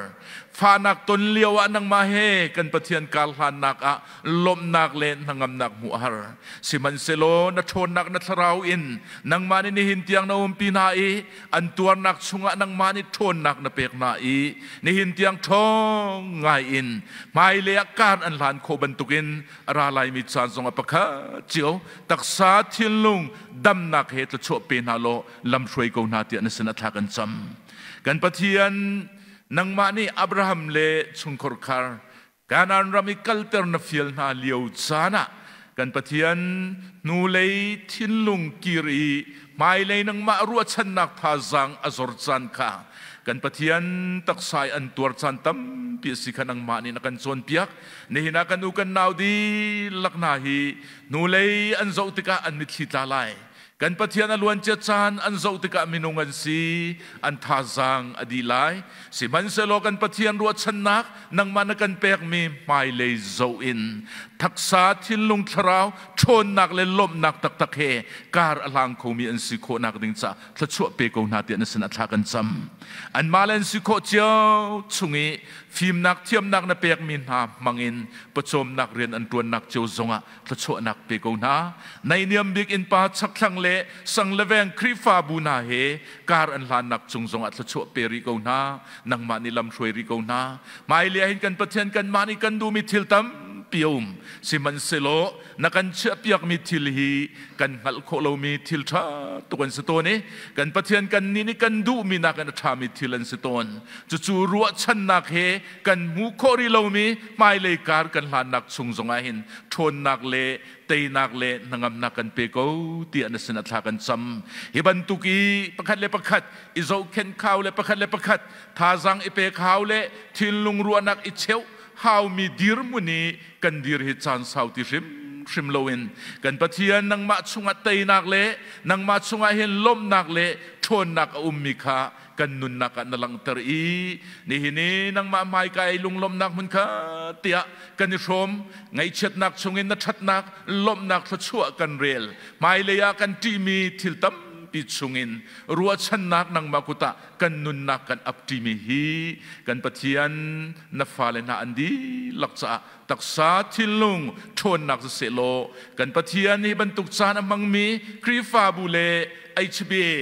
fahnak ton lio ah nangmah he kan Pathian kar hlannak ah lawmhnak le hnangamnak hmuh a har. Sihmanhsehlaw na ṭhawnnak na thlarau in nangmah nih nihin tiang na umpi hna i an tuarnak chungah nangmah nih ṭhawnnak na pek hna i nihin tiang ṭhawng ngai in hmailei ah kar an hlan khawh bantukin a ra laimi caan zongah pakhat cio taksa thinlung damnak he thluachuah pe hna law lamhruai ko hna tiah na sin ah thla kan cam. Kan Pathian, nangmah nih Abraham le chungkhar khar Kanaan ram i kalter na fial hna lio caan ah kan Pathian, hnulei thinlung kir i hmailei nangmah ruahchannak thazaang a zor caan kha kan Pathian taksa i an tuar caan tampi a si kha nangmah nih na kan cawnpiak. Nihin ah kan u kan nau dihlak hna hi hnulei an zoh tikah an mitthli tla lai. Kan Pathian a luancia caan an zoh tikah minung an si, an thazaang a dih lai. Sihmanhsehlaw kan Pathian ruahchannak nangmah na kan pekmi hmailei zoh in thaksa thinlung thlarau ṭhawnnak le lawmhnak taktak he kar a hlang khomi an si khawhnak ding caah thluachuah pe ko hna tiah na sinah thla kan cam. Anmah le an si khawh cio chung i fimnak thiamnak na pekmi hna hmangin pawcawmnak rian an ṭuannak cio zongah thluachuahnak pe ko hna. Naihniam bik innpa chakthlang le sang le veng Khrihfabu hna he kar an hlannak cung zongah thluachuah pe rih ko hna. Nangmah nih lam hruai rih ko hna. Hmailei ah hin kan Pathian, kanmah nih kan duhmi thil tampi a um. Sihmanhsehlaw na kan chiahpiakmi thil hi kan hngalh khawh lomi thil ṭha tuk an si tawn i kan Pathian, kannih nih kan duhmi nakin a ṭhami thil an si tawn. Cucu ruahchannak he kan hmuh khawh rih lomi hmailei kar kan hlannak chung zongah hin ṭhawnnak le teinak le hnangamnak kan pe ko tiah na sinah thla kan cam. Hi bantuk i pakhat le pakhat i zohkhenh khau le pakhat le pakhat thazaang i pek hau le thinlung ruahnak i cheuh haumi dirhmun i kan dir hi caan sau ti hrim hrimhrim loin kan Pathian nangmah chungah teinak le nangmah chungah hin lawmhnak le ṭhawnnak a ummi kha kan nunnak ah na langhter i nihin i nangmah hmaika i lunglawmhnak hmun kha tiah kan i hrawm. Ngaihchiatnak chungin na ṭhatnak lawmhnak thluachuah kan rel. Hmailei ah kan ṭihmi thil tampi chungin ruahchannak nangmah kut ah kan nunnak kan ap ṭimi hi kan Pathian na fale hna an dihlak caah taksa thinlung ṭhawnnak siseh law kan Pathian hi bantuk caan a hmangmi Khrihfabu le HBA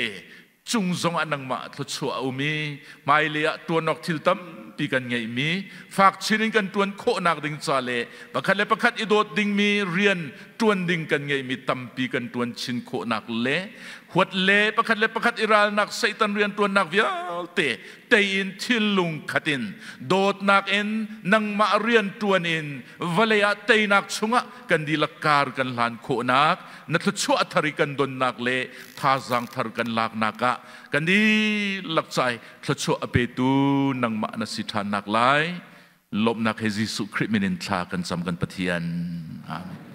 cung zong ah nangmah thluachuah a um i hmailei ah ṭuan awk thil tampi kan ngeihmi fak chin in kan ṭuan khawhnak ding ca le pakhat le pakhat i dawt dingmi rian ṭuan ding kan ngeihmi tampi kan ṭuan chin khawhnak le huat le pakhat le pakhat i ralnak Satan rian ṭuannak vialte tei in thinlung khat in dawtnak in nangmah rian ṭuan in vawlei ah teinak chungah kan dihlak kar kan hlan khawhnak na thluachuah thar i kan donnak le thazaang thar kan laknak ah kan dihlak cai thluachuah a petu nangmah na si ṭhannak lai lawmhnak he Jesuh Khrih min in thla kan cam kan Pathian. Amen.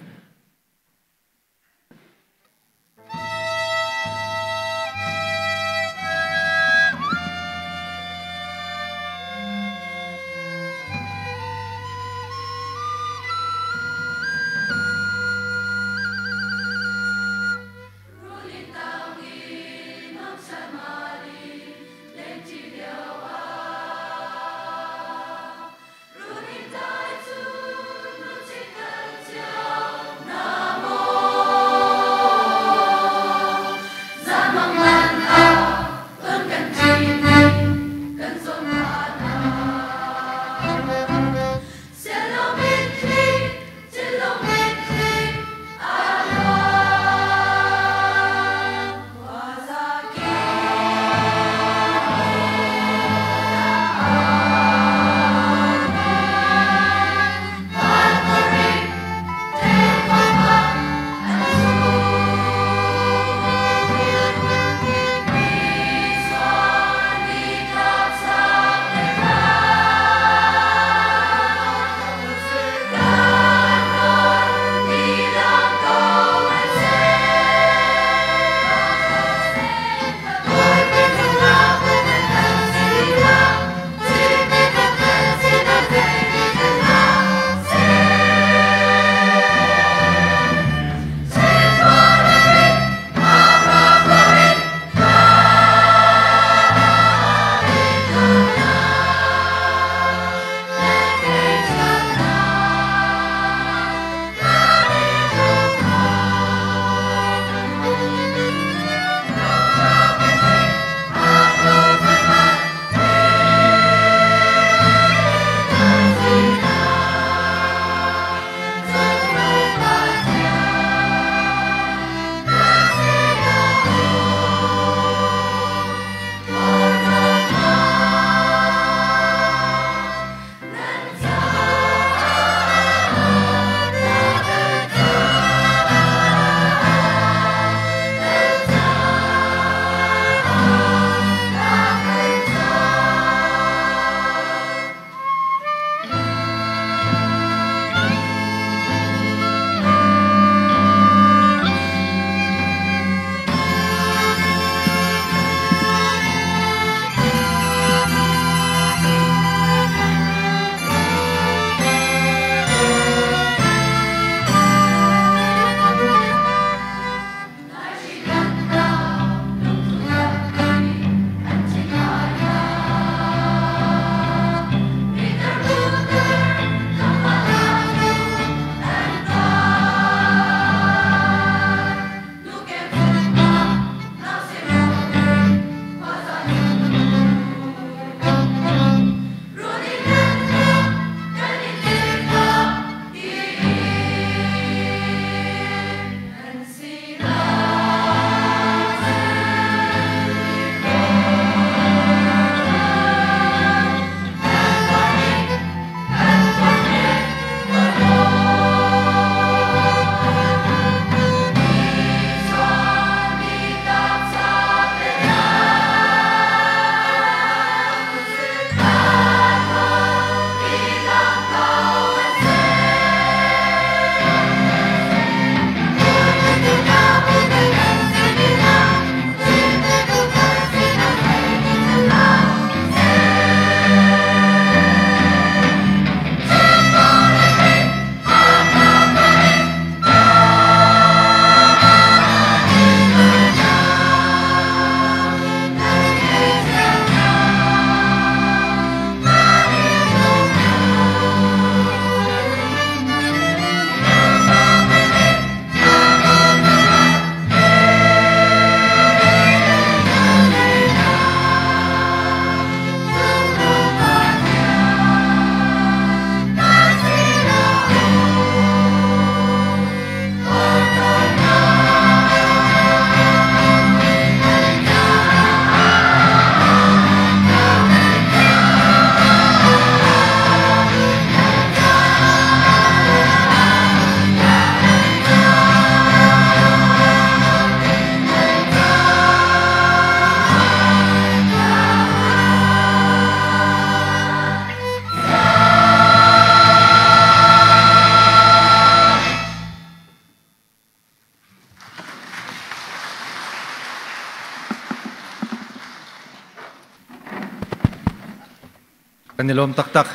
Kan i lawm taktak.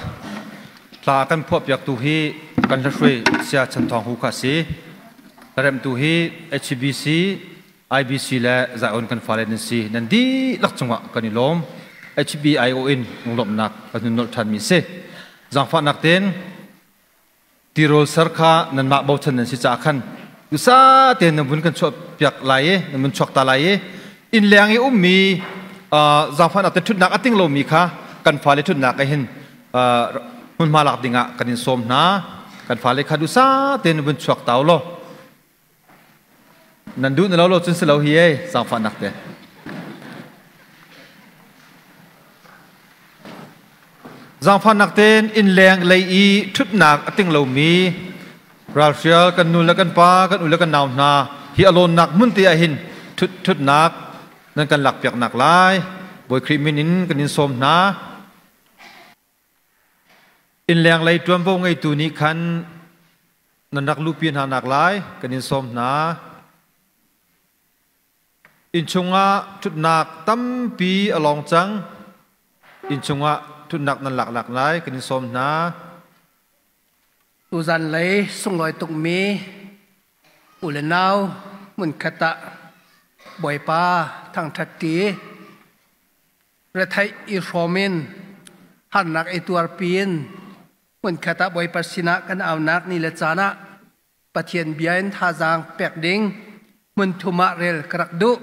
Hla kan phuahpiaktu hi kan hlahrui Saya Chan Thawng Hu kha a si. Hlaremhtu hi HBC, IBC le Zion kan fale nan si. Nan dihlak cungah kan i lawm. HBIO in lunglawmhnak kan hun nolh ṭhanmi a si. Zaangfahnak tein tirawl ser kha nanmah bochan nan si caah khan duhsah tein nan vun kan chuahpiak lai i nan vun chuak ta lai i inn leng i ummi zaangfahnak te ṭhutnak a ting lomi kha kan fale ṭhutnak ah hin hmunhma lak dingah kan in sawm hna. Kan fale kha duhsah tein nan vun chuak ta u law Nan duh na lo lo cun si lo hi ei zaangfahnak te. Zaangfahnak tein innleng lei i ṭhutnak a ting lomi ralhrial kan nu le kan pa kan u le kan nau hna hi a lawnnak hmun te ah hin ṭhutnak nan kan lakpiaknak lai Bawi Khrih min in kan in sawm hna. Innleng lei ṭuanvo ngeitu nih khan nan rak luhpi hna nak lai kan in sawm hna. Innchung ah ṭhutnak tampi a lawng cang. Innchung ah ṭhutnak nan lak lak lai kan in sawm hna. Tuzan lei sunglawi tukmi u le nau hmunkhat ah Bawipa thangṭhat ṭi retheih i hrawm in harnak i tuarpi in hmunkhat ah Bawipa sinah kan aunak ni le caan ah Pathian bia in thazaang pek ding hmun thum ah rel ka rak duh.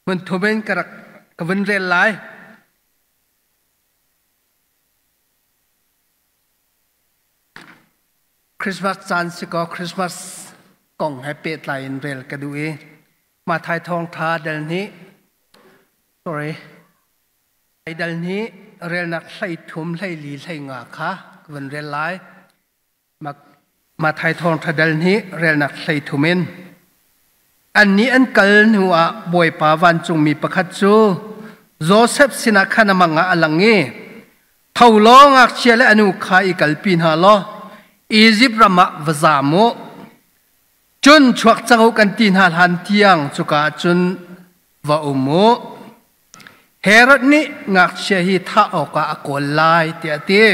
Hmun thum in ka rak ka vun rel lai. Christmas caan si kaw Christmas kong he pehtlai in rel ka duh i Mathai thawngṭha dal hnih sorry dal hnih relnak 13 14 15 kha ka vun rel lai. Mathai thawngṭha dal hnih relnak 13 in Annih an kal hnuah Bawipa vancungmi pakhat cu Josef sinah khan a mang ah a lang i Tho law ngakchia le a nu kha i kalpi hna law Izipt ram ah va zaam u. Cun chuak cang u kan ti hna hlan tiang cuka ah cun va um u. Herod nih ngakchia hi thah awkah a kawl lai tiah a ti.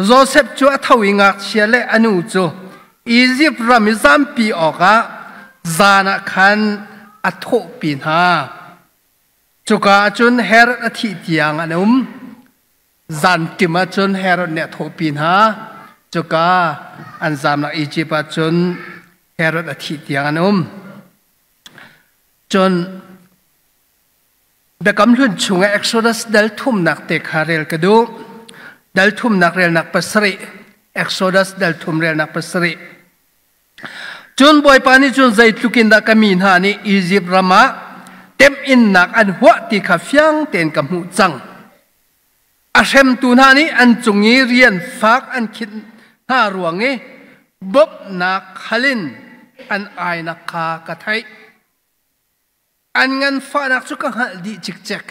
Josef cu a tho i ngakchia le a nu cu Izipt ram i zampi awkah zan ah khan a thawhpi hna. Cuka ah cun Herod a thih tiang an um. Zanṭim ah cun Herod nih a thawhpi hna. Cuka an zamnak Izipt ah cun Herod a thih tiang an um. Cun Biakam Hlun chungah Exodus dal thumnak te kha rel ka duh. Dal thumnak relnak pasarih. Exodus dal thum relnak pasarih. Cun Bawipa nih cun zeitluk in dah ka mi hna nih Izipt ram ah temhinnak an huah ti kha fiang tein ka hmuh cang. A hremtu hna nih an cung i rian fak an khinh hna ruang i bawmhnak hal in an ainak kha ka theih. An nganfahnak cu ka hngalh dih cikcek.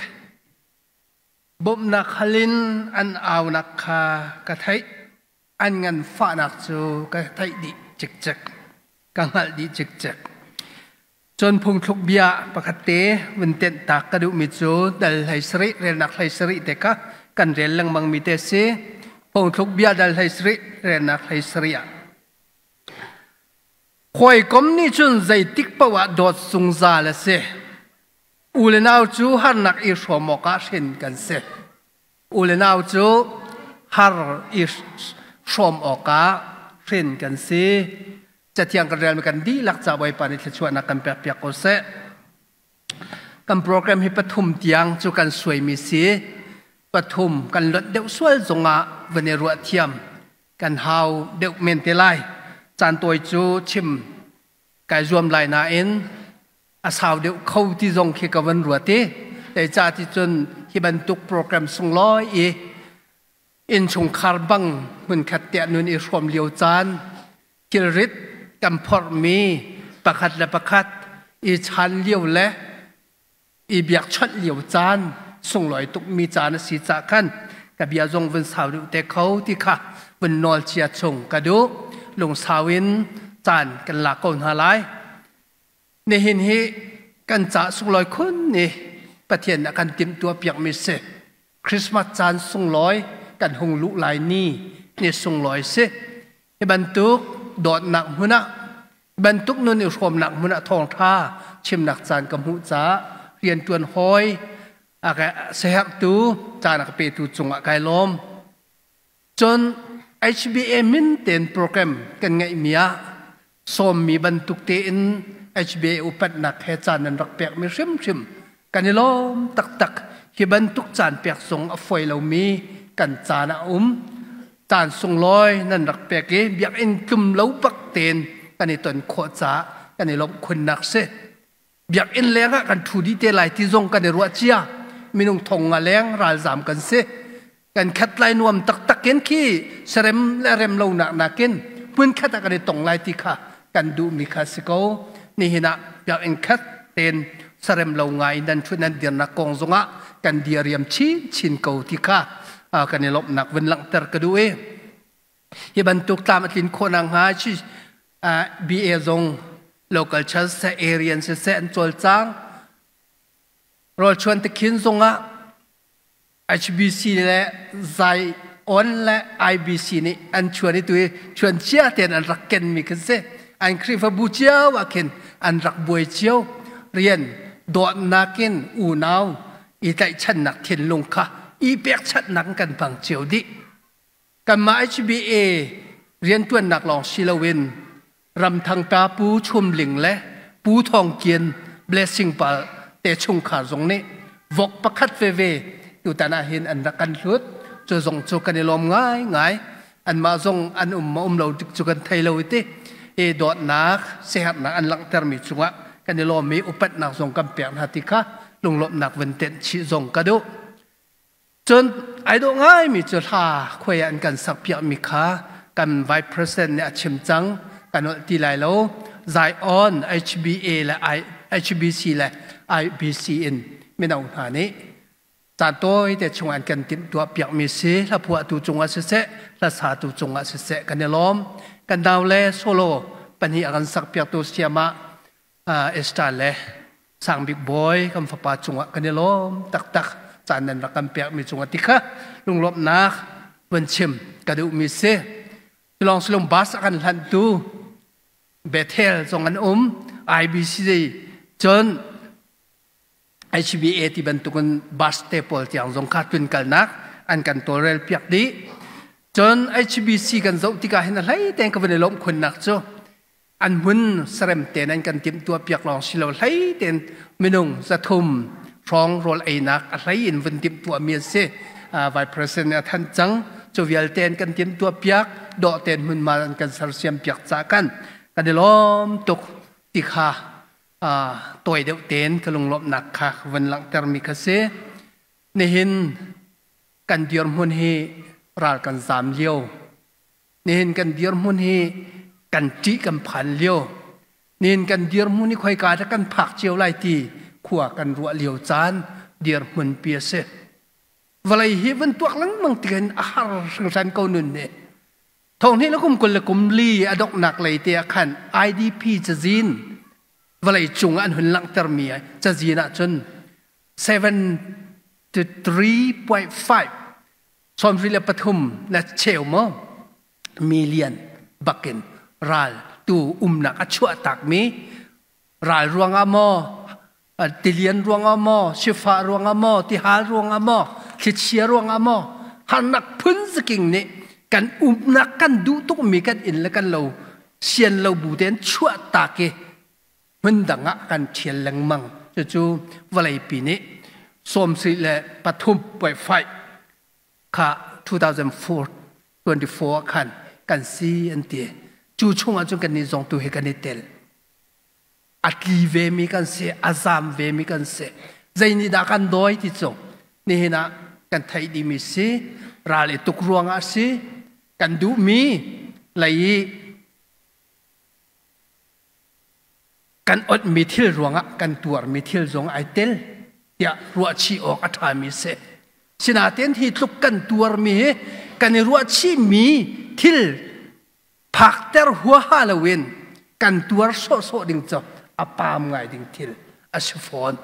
Bawmhnak hal in an aunak kha ka theih. An nganfahnak cu ka theih dih cikcek. Ka hngalh dih cikcek. Cun phungthluk bia pakhat te vun tenh tak ka duhmi cu dal 17 relnak 17 te kha kan rel lengmang mi te si. Phungthluk bia dal 17 relnak 17 ah Hawikom nih cun zeitik paoh ah dawt zungzal a si. U le nau cu harnak i hrawm awkah hrin kan si. U le nau cu har i hrawm awkah hrin kan si. Cathiang kan relmi kan dihlak ca Bawipa nih thluachuahnak kan pekpiak ko seh. Kan program hi pathum tiang cu kan suaimi si. Pathum kan lonh deuh sual zongah van i ruah thiam kan hau deuh men te lai. Caan tawi cu chim kai zuam lai nain a sau deuh kho ti zong khi ka van ruat i ca ti cun hi bantuk program sunglawi i innchungkhar bang hmunkhat tiah nun i hrawm lio caan thilrit kan phorhmi pakhat le pakhat i chan lio le i biakchawnh lio caan sunglawi tukmi caan a si cah khan ka bia zong vun sau deuh te kho ti kha vun nawl chia chung ka duh. Lungsau in caan kan lak ko hna lai. Nihin hi kan ca sunglawi khun ni Pathian nih a kan timhtuah piakmi si. Christmas caan sunglawi kan hung luh lai ni ni sunglawi si. Hi bantuk dawtnak hmun ah bantuk nun i hrawmnak hmun ah thawngṭha chimnak caan ka hmuh caah rianṭuan hawi a ka siaherhtu caan a ka petu cungah kai lawm. Cun HBA min tein program kan ngeihmi ah sawmmi bantuk tein HBA upatnak he caan nan rak pekmi hrimhrim kan i lawm taktak. Hi bantuk caan pek zong a fawi lomi kan caan a um. Caan sunglawi nan rak pek i biakinn tlum lo bak tein kan i ton khawh caah kan i lawmh khunnak si. Biakinn leng ah kan ṭhu dih te lai ti zong kan i ruah cia. Minung thong nga leng ralzaam kan si. Kan khat lai nuam taktak in khi serem le rem lo nak nakin hmun khat ah kan i tong lai ti kha kan duhmi kha si ko. Nihin ah biakinn khat tein sarem lo ngai nan ṭhut nan dirnak kong zongah kan diriam chinchin ko ti kha kan i lawmhnak vun langhter ka duh i hi bantuk tlam a tlin khawh nakhnga BA zong local church seh area siseh an cawlcang. Rawlchuan tikhin zongah HBC le Zion le IBC nih an chuan i tu i chuan cia tein an rak kenmi khin si. An Khrihfabu cio ah khin an rak buai cio. Rian dawtnak in unau i tlaihchannak thinlung kha i pekchanhnak kan hmang cio dih. Kanmah HBA rianṭuannak lawng si loin Ramthang ta Pu Chum Ling le Pu Thawng Kian Blessing Pal te chungkhar zong nih vok pakhat veve tutan ah hin an rak kan hlut. Cu zong cu kan i lawm ngaingai. Anmah zong an um ma um lo tik cu kan thei lo i ti. I dawtnak, siaherhnak an langhtermi cungah kan i lawm i upatnak zong kan pek hna ti kha lunglawmhnak vun tenh chih zong ka duh. Cun ai dawh ngaimi cu hla khuai ah an kan sakpiakmi kha kan Vice President nih a chim cang. Kan holh ti lai lo. Zion HBA le HBC le IBC in mino hna nih caan tawite chung an kan timhtuah piakmi si. Hlaphuahtu cungah siseh, hlasatu cungah siseh kan i lawm. Kan nau le solo pahnih a kan sakpiaktu sayamah Esther le Sangbik Bawi kan fapa cungah kan i lawm taktak. Caan nan rak kan pekmi cungah ti kha lunglawmhnak vun chim ka duhmi si. Tulong silong bus a kan hlanhtu Bethel zong an um, IBC cun HBA ti bantukin bus te pawl tiang zong kha tlunkalnak an kan tawlrel piak dih. Cun HBC kan zoh tikah hin a hlei tein ka vun i lawmh khunnak cu an hmun sarem tein an kan timhtuah piak lawng si lo, hlei tein minung 300 hrawng rawl einak a hlei in vun timhtuah mi an si. Vice President nih a thanh cang. Cu vialte an kan timhtuah piak, dawh tein hmunhma an kan sersiam piak ca kan kan i lawm tuk ti kha tawi deuh tein ka lunglawmhnak kha vun langhtermi kha si. Nihin kan dirhmun hi ral kan zaam lio. Nihin kan dirhmun hi kan ṭih kan phan lio. Nihin kan dirhmun hi khoika dah kan phak cio lai ti khua kan ruah lio caan dirhmun pi a si. Vawlei hi vun tuak lengmang tihin a har hringhran ko nun nih. Thonghnih le kum 24 a donghnak lei te ah khan IDP cazin vawlei cung ah an hun langhtermi cazin ahcun 73.5 73 le cheu maw million bakin ral tu umnak a chuah takmi ral ruangah maw, tilian ruangah maw, sifah ruangah maw, tihal ruangah maw, thlichia ruangah maw, harnak phun zaking nih kan umnak kan duh tukmi kan inn le kan lo sian lo bu tein chuah tak i hmun dang ah kan ṭhial lengmang. Cucu vawleipi nih 73.5 kha 2004 24 khan kan si an ti. Cu chungah cun kannih zong tu hi kan i tel. A tli vemi kan si, a zaam vemi kan si. Zei nih dah kan dawi ti cu nihin ah kan theih dihmi si. Ral i tuk ruangah a si. Kan duhmi lei i kan onhmi thil ruangah kan tuarmi thil zong ai tel tiah ruahchih awk a ṭhami si. Sinain hi tluk kan tuarmi hi kan i ruahchihmi thil phakter huaha loin kan tuar sawhsawh ding cu a paam ngai ding thil a si fawn.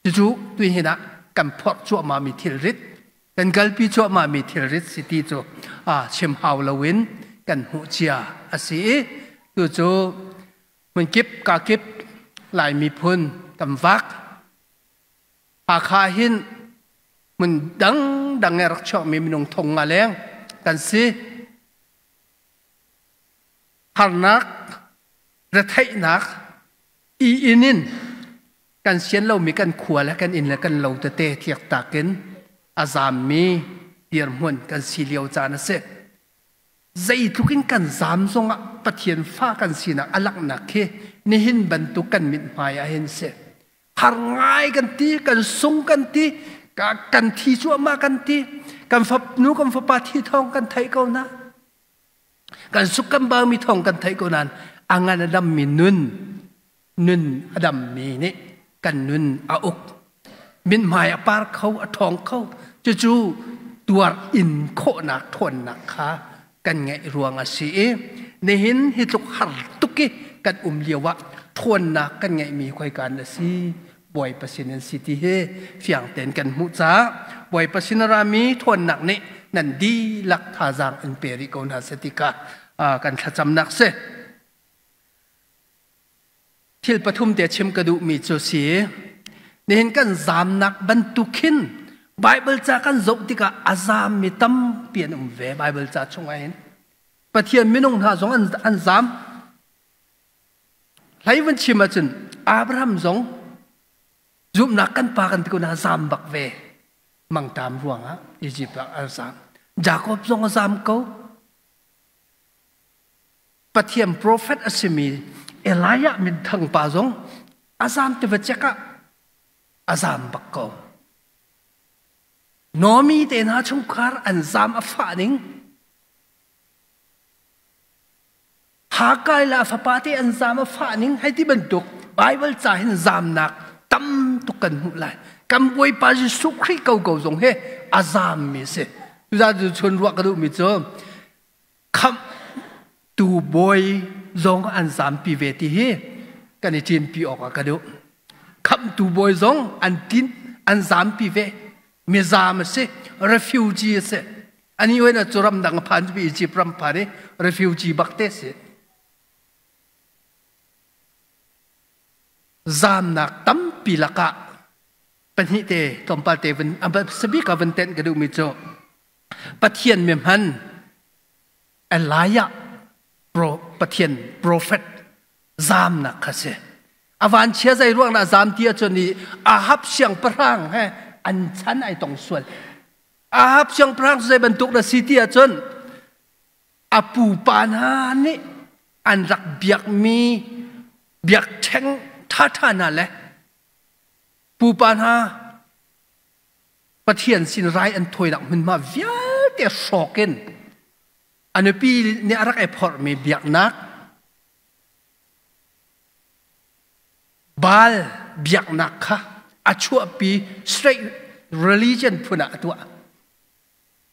Cucu tuihin ah kan phorh cuahmah mi thilrit kan kalpi cuahmah mi thilrit si ti cu chim hau loin kan hmuh cia a si i tu cu hmunkip kakip Lai miphun kan vak. Hakha hin hmun dangdang i rak chuakmi minung thong nga leng kan si. Harnak, retheihnak, i inn in kan sian lomi kan khua le kan inn le kan lo tete tliaktak in a zaammi dirhmun kan si lio caan a si. Zeitluk in kan zaam zongah Pathian fa kan sinak a langhnak khi nihin bantuk kan mithmai ah hin si. Har ngai kan ti, kan sung kan ti, kan thi cuahmah kan ti, kan fapnu kan fapa thi thawng kan theih ko na. Kan suk kan baumi thawng kan theih ko nain a ngan a dammi nun, nun a dammi nih kan nun a uk. Mithmai a par kho, a ṭhawng kho. Cucu tuar in khawhnak ṭhawnnak kha kan ngeih ruang a si i nihin hi tluk har tuk i kan um lio ah ṭhawnnak kan ngeihmi khoika in a si Bawipa sin an si ti hi fiang tein kan hmuh caah Bawipa sin a rami ṭhawnnak nih nan dihlak thazaang in pe rih ko hna seh ti kha kan thlacamnak si. Thil pathum te chim ka duhmi cu si nihin kan zaamnak bantuk khin Bible ca kan zoh tikah a zaammi tampi an um ve Bible ca chungah hin Pathian minung hna zong an zaam hlei van chim ahcun Abraham zong zumhnak kan pa kan ti ko na zaam bak ve mangṭam ruangah Egypt ah a zaam Jacob zong a zaam ko Pathian profet a simi Elijah minthang pa zong a zaam tiva cek ah a zaam bak ko. Naomi te hna chungkhar an zaam a fah ning Hakai le a fapa te an zaam a fah ning hei ti bantuk Bible ca hin zaamnak tam tuk kan hmuh lai. Kan Bawipa Jesuh Khrih ko ko zong he a zaammi si. Cucaah chun ruah ka duhmi cu Khamhtu bawi zong an zampi ve ti hi kan i ṭinpi awk ah ka duh. Khamhtu bawi zong an tin an zampi ve. Mizam a si, refugee a si. Ani wen cu ramdang a phan cu Egypt ram phan i refugee bak te si. Zamnak tampi lakah pahnih te tlawmpal te vun sabik ah vun tenh ka duhmi cu Pathian mi hman Elijah pro, Pathian prophet zamnak kha si. A vanchia zei ruang dah zam ti ahcun i Ahab siangpahrang he an chan ai tong sual. Ahab siangpahrang cu zei bantuk na si ti ahcun a pupa hna nih an rak biakmi biakṭheng ṭhaṭha hna le pupa hna Pathian sin rai an thawinak hmunhma vialte hrawk in a nupi nih a rak i phorhmi biaknak Baal biaknak kha a chuahpi straight religion phun ah a tuah.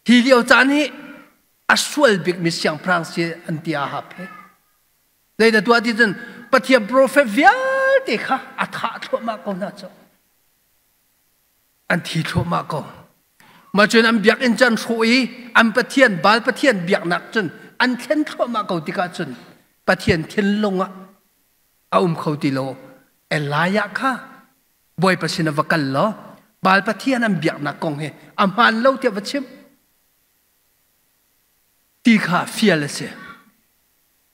Hi lio caan hi a sual bikmi siangpahrang si an ti Ahab he. Zei na tuah ti cun Pathian prophet vialte kha a thah thluahmah ko hna cu. An thi thluahmah ko. Mah cun an biakinn cu an hrawh i an pathian Baal pathian biaknak cun an thlen thluahmah ko tikah cun Pathian thinlung ah a um kho ti lo. Elijah kha Bawipa sin ah va kal law Baal pathian an biaknak kong hi a hmaan lo tiah va chim ti kha fial a si.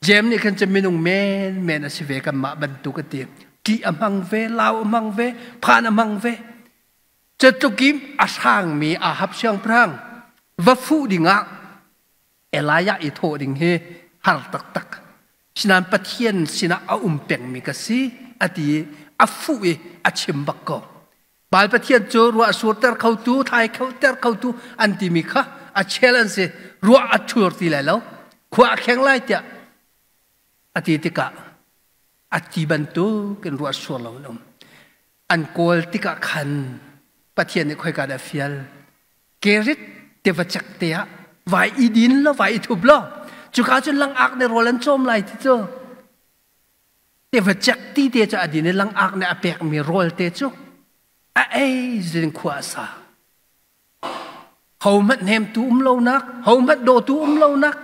Jeim nih khan cun minung menmen a si ve kanmah bantuk a ti. Ṭih a hmang ve, lau a hmang ve, phan a hmang ve. Cutluk i a hrangmi Ahab siangpahrang va fuh dingah Elijah i thawh ding hi har taktak. Sinain Pathian sinah a um pengmi ka si a ti i a fuh i a chim bak ko. Baal Pathian cu ruah surter khotu, thlai khoter khotu an timi kha a chel an si. Ruah a thur ti lai lo. Khua a kheng lai tiah a ti tikah a ti bantuk in ruah sur lo in um. An kawl tikah khan Pathian nih khoika dah fial? Kerit tiva cek te ah vai i din lo, vai i thup lo. Cuka cun langak nih rawl an cawm lai ti cu. Tiva cek ti te cu a din i langak nih a pekmi rawl te cu. A ei zin khua a sa. Hohmanh hnemtu um lonak, hohmanh dawtu um lonak,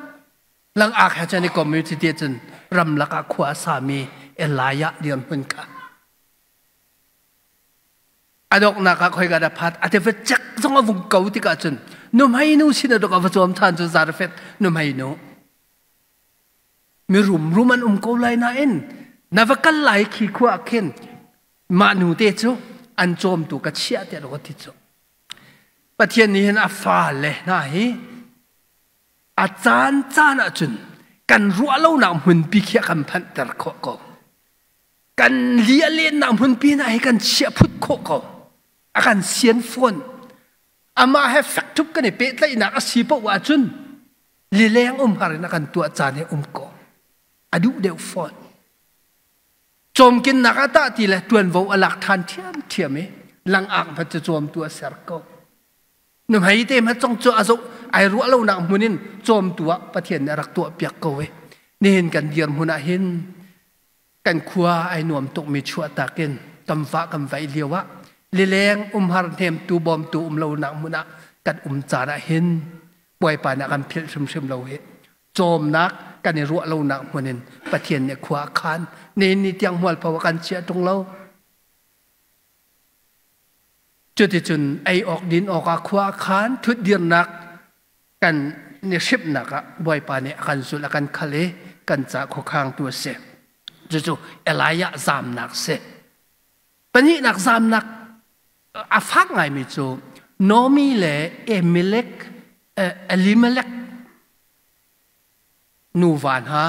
lang ak he cun i community te cun ramlak ah khua a sami Elijah dirhmun kha. A donghnak ah khoika dah phat a te va cek zong a vung ko tikah cun nuhmei nu sin a dok a va cawm than cu Zarephath nuhmei nu. Mirum rum an um ko lai nain na va kal lai khi khua ah khin mah nu te cu an cawmtu ka chiah tiah ka ti cu. Pathian nih hin a fale hna hi a caan caan ahcun kan ruah lonak hmunpi khi a kan phanhter khawh ko. Kan li a lennak hmunpi hna hi kan chiah phut khawh ko. A kan sian fawn. Amah he fek ṭhup kan i pehtlaihnak a si paoh ahcun lileng umhar in a kan tuah caan hi um ko. A duh deuh fawn. Cawmkinnak ah tah ti le ṭuanvo a lak ṭhan ṭhiamṭhiam i langak hmat cu cawmtu a ser ko. Nuhmei te hmat zong cu a zoh ai ruah lonak hmun in cawmtu ah Pathian nih a rak tuah piak ko i nihin kan dirhmun ah hin kan khua ai nuam tukmi chuahtak in kan vah kan vaih lio ah lileng umhar hnemtu bawmtu um lonak hmun ah kan um caan ah hin Bawipa nih a kan philh hrimhrim lo hi. Cawmnak kan i ruah lonak hmun in Pathian nih khua a khan. Nihin ni tiang mualpho a kan chiah ṭung lo. Cuticun ei awk din awkah khua a khan thutdirnak kan ni hrimhnak ah Bawipa nih a kan zulh a kan khal i kan ca khuakhangtu a si. Cucu Elijah zamnak si. Pahnihnak zamnak a fak ngaimi cu Nomi le Elimelech, Elimelech nuva hna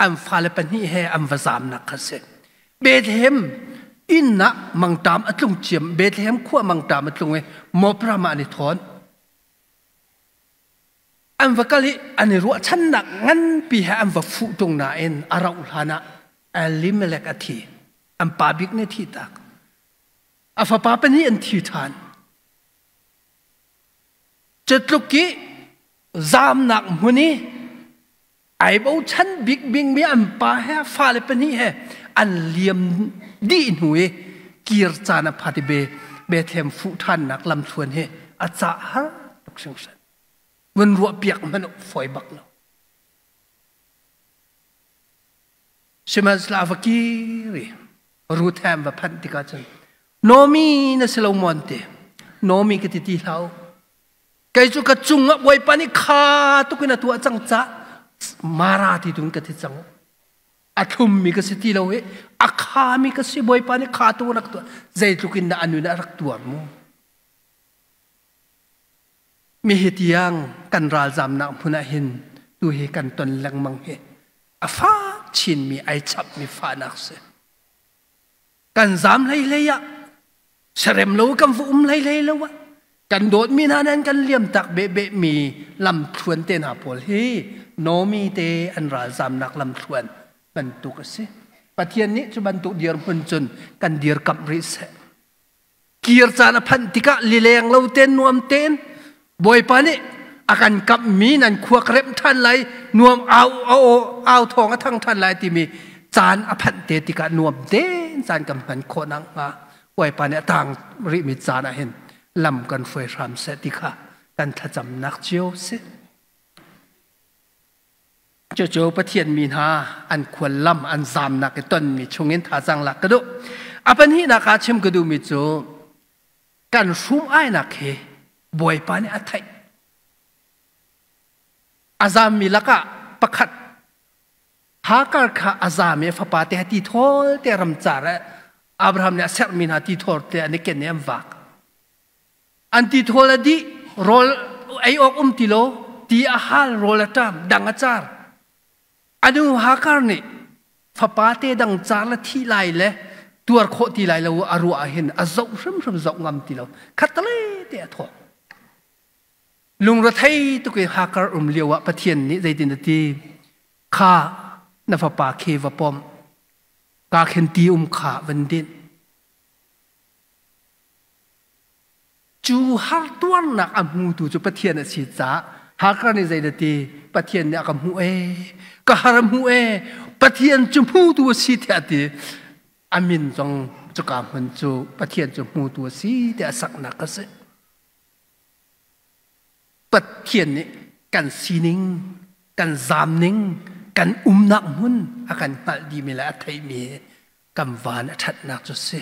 an fale pahnih he an va zamnak kha si. Bethlehem inn ah mangṭam a tlung ciam. Bethlehem khua mangṭam a tlung i Moab ram ah an i thawn. An va kal i an i ruahchannak nganpi he an va fuh ṭung nain a rauh hlan ah Elimelech a thi. An pa bik nih a thihtak. A fapa pahnih an thi ṭhan. Cutluk i zamnak hmun i ai bochan bik bikmi an pa he fale pahnih he an liam dih hnu i kir caan a phat i be Bethlehem fuh ṭhannak lamthluan hi a cah har tuk hringhran. Vun ruah piak hmanh fawi bak lo. Sihmanhsehlaw a va kir i Ruth he an va phanh tikah cun Nomi na si lo maw an ti. Nomi ka ti ti hlah u. Kei cu ka cungah Bawipa nih kha tuk in a tuah cang cah Mara ti tun ka ti cang. A thlummi ka si ti lo i a khami ka si Bawipa nih kha tuk in a rak tuah. Zeitluk in dah a nun a rak tuar mu. Mi hi tiang kan ralzamnak hmun ah hin tu hi kan ton lengmang hi a fak chinmi ai chapmi fahnak si. Kan zam hlei hlei ah serem lo kan va um hlei hlei lo ah kan dawtmi hna nan kan liam tak behbeh mi lamthluan te hna pawl hi Nomi te an ralzamnak lamthluan bantuk a si. Pathian nih cu bantuk dirhmun cun kan dirkamh rih seh. Kir caan a phanh tikah lileng lo ten nuam tein Bawipa nih a kan kamhmi nan khua ka remh ṭhan lai nuam au au au thawng a thang ṭhan lai timi caan a phanh te tikah nuam tein caan kan hman khawh nakhnga Bawipa nih a tang rihmi caan ah hin lam kan hruai hram seh ti kha kan thlacamnak cio si. Cucu Pathian mi hna an khuallam an zamnak i tonmi chungin thazaang lak ka duh. A pahnihnak ah chim ka duhmi cu kan hrum-ainak hi Bawipa nih a theih. A zammi lakah pakhat Hagar kha a zam i a fapa te ti thawl te ramcar ah Abraham nih a serhmi hna ti thawl te an i ken i an vak. An ti thawl a dih, rawl ei awk um ti lo, ti a hal, rawl a ṭam, dang a car. A nu Hagar nih fapa te dang car le thih lai le tuar khawh ti lai lo a ruah ah hin a zoh hrimhrim zoh ngam ti lo. Khattale te a thawh. Lungrethei tuk i Hagar um lio ah Pathian nih zeitin a ti? Kha na fapa khi va pom. Ka khin ti um kha van dinh. Cu hartuarnak a hmutu cu Pathian a si caah Hagar nih zei dah ti Pathian nih a ka hmuh ee ka har a hmuh ee Pathian cu hmutu a si tiah a ti a min zong Cuka hmun cu Pathian cu hmutu a si tiah saknak a si. Pathian nih kan sining, kan zamning, kan umnak hmun a kan hngalh dihmi le a theihmi kan van a ṭhatnak cu si.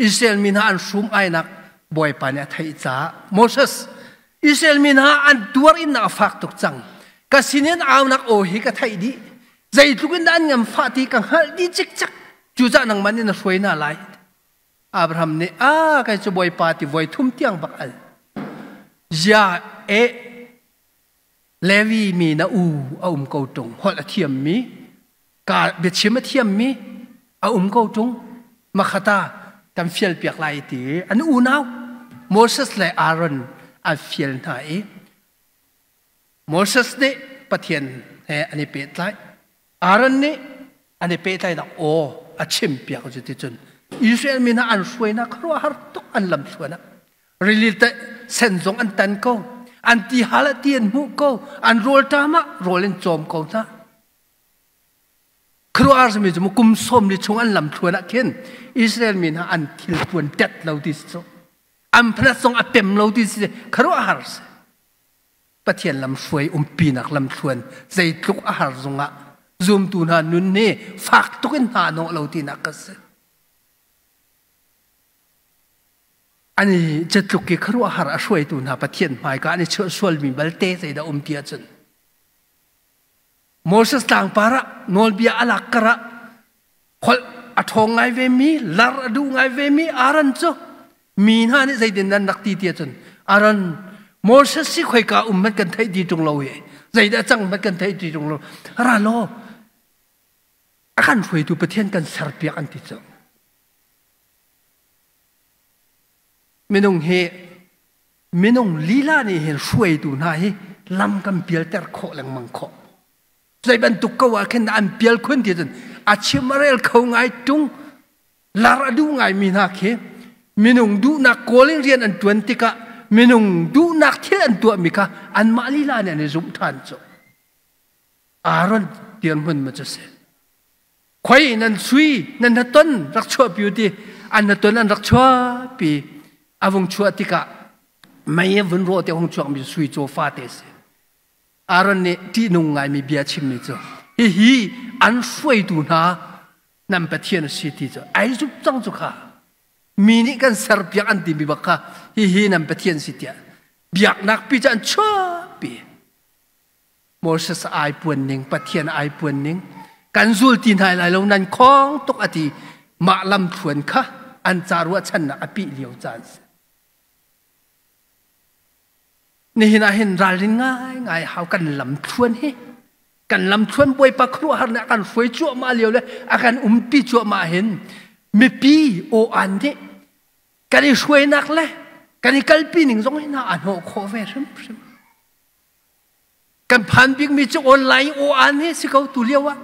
Israel mi hna an hrum ainak Bawipa nih a theih caah Moses Israel mi hna an tuar in a fak tuk cang. Ka sinin aunak aw hi ka theih dih. Zeitluk in dah an ngamfah ti ka hngalh dih cikcek. Cucaah nangmah nih na hruai hna lai. Abraham nih a kai cu Bawipa ti voi thum tiang bak al. Zia e Levi mi na u a um ko tung holh a thiam mi ka biachim a thiam mi a um ko tung makhata kan fial piak lai ti an unau Moses le Aaron an fial hna i Moses nih Pathian he an i pehtlai Aaron nih an i pehtlaihnak aw a chimpiak cu ti cun Israel mi hna an hruainak khuaruahhar tuk an lam thluan ah rili sen zong an tan ko an ti hal ah ti an hmuh ko an rawl ṭam ah rawl in cawm ko hna khuaruahhar simi cu kum sawm li chung an lam thluan ah khin Israel mi hna an thil puan tet lo ti si cu an phanat zong a pem lo ti si khuaruahhar si Pathian lamhruai umpinak lamthluan zeitluk a har zongah zumtu hna nun hi fak tuk in hna nawh lo tinak ka si. Ani cetluk i khuaruahhar a hruaitu hna Pathian hmaika an i chuah sualmi balte zeidah um ti ahcun Moses tlangpar ah nawlbia a lak karah holh a ṭhawng ngai ve mi lar a duh ngai ve mi Aaron cu mi hna nih zeitin nan rak ti ti ahcun Aaron Moses si khoika um hmanh kan theih ti ṭung lo hi zeidah cang hmanh kan theih ti ṭung lo ra law a kan hruaitu Pathian kan serpiak an ti cu minung hi minung lila nih hin hruaitu hna hi lam kan pialter khawh lengmang khawh zei bantuk ko ah khin an pial khun ti cun a chim a rel kho ngai tung lar a duh ngai mi hna khi minung duhnak kawl in rian an tuan tikah minung duhnak thil an tuah mi kha anmah lila nih an i zumh than cu Aaron dirhmun ma cu si khoi nan sui nan na ton rak chuah pi ti an na ton an rak chuah pi a vung chuah tikah mei vun rawh te hung chuak mi sui caw fa te si Aaron nih ṭihnung ngaimi bia chimmi cu hihi an hruaitu hna nan Pathian a si ti cu ai zup cang cu kha mi nih kan serpiak an timi bak kha hihi nan Pathian si tiah biaknak pi cu an chuahpi Moses ai puan ning Pathian ai puan ning kan zul ti hna lai lo nan khong tuk ati mah lam thluan kha an ca ruahchannak a pih lio caan si Nihin ah hin ralrin ngaingai hau kan lamthluan hi kan lamthluan Bawipa khuaruahhar nih a kan hruai cuahmah lio le a kan umpi cuahmah hin mipi aw-an nih kan i hruainak le kan i kalpi ning zong hi hna a hnawh khawh ve hrimhrim. Kan phan bikmi cu online aw-an hi si ko tu lio ah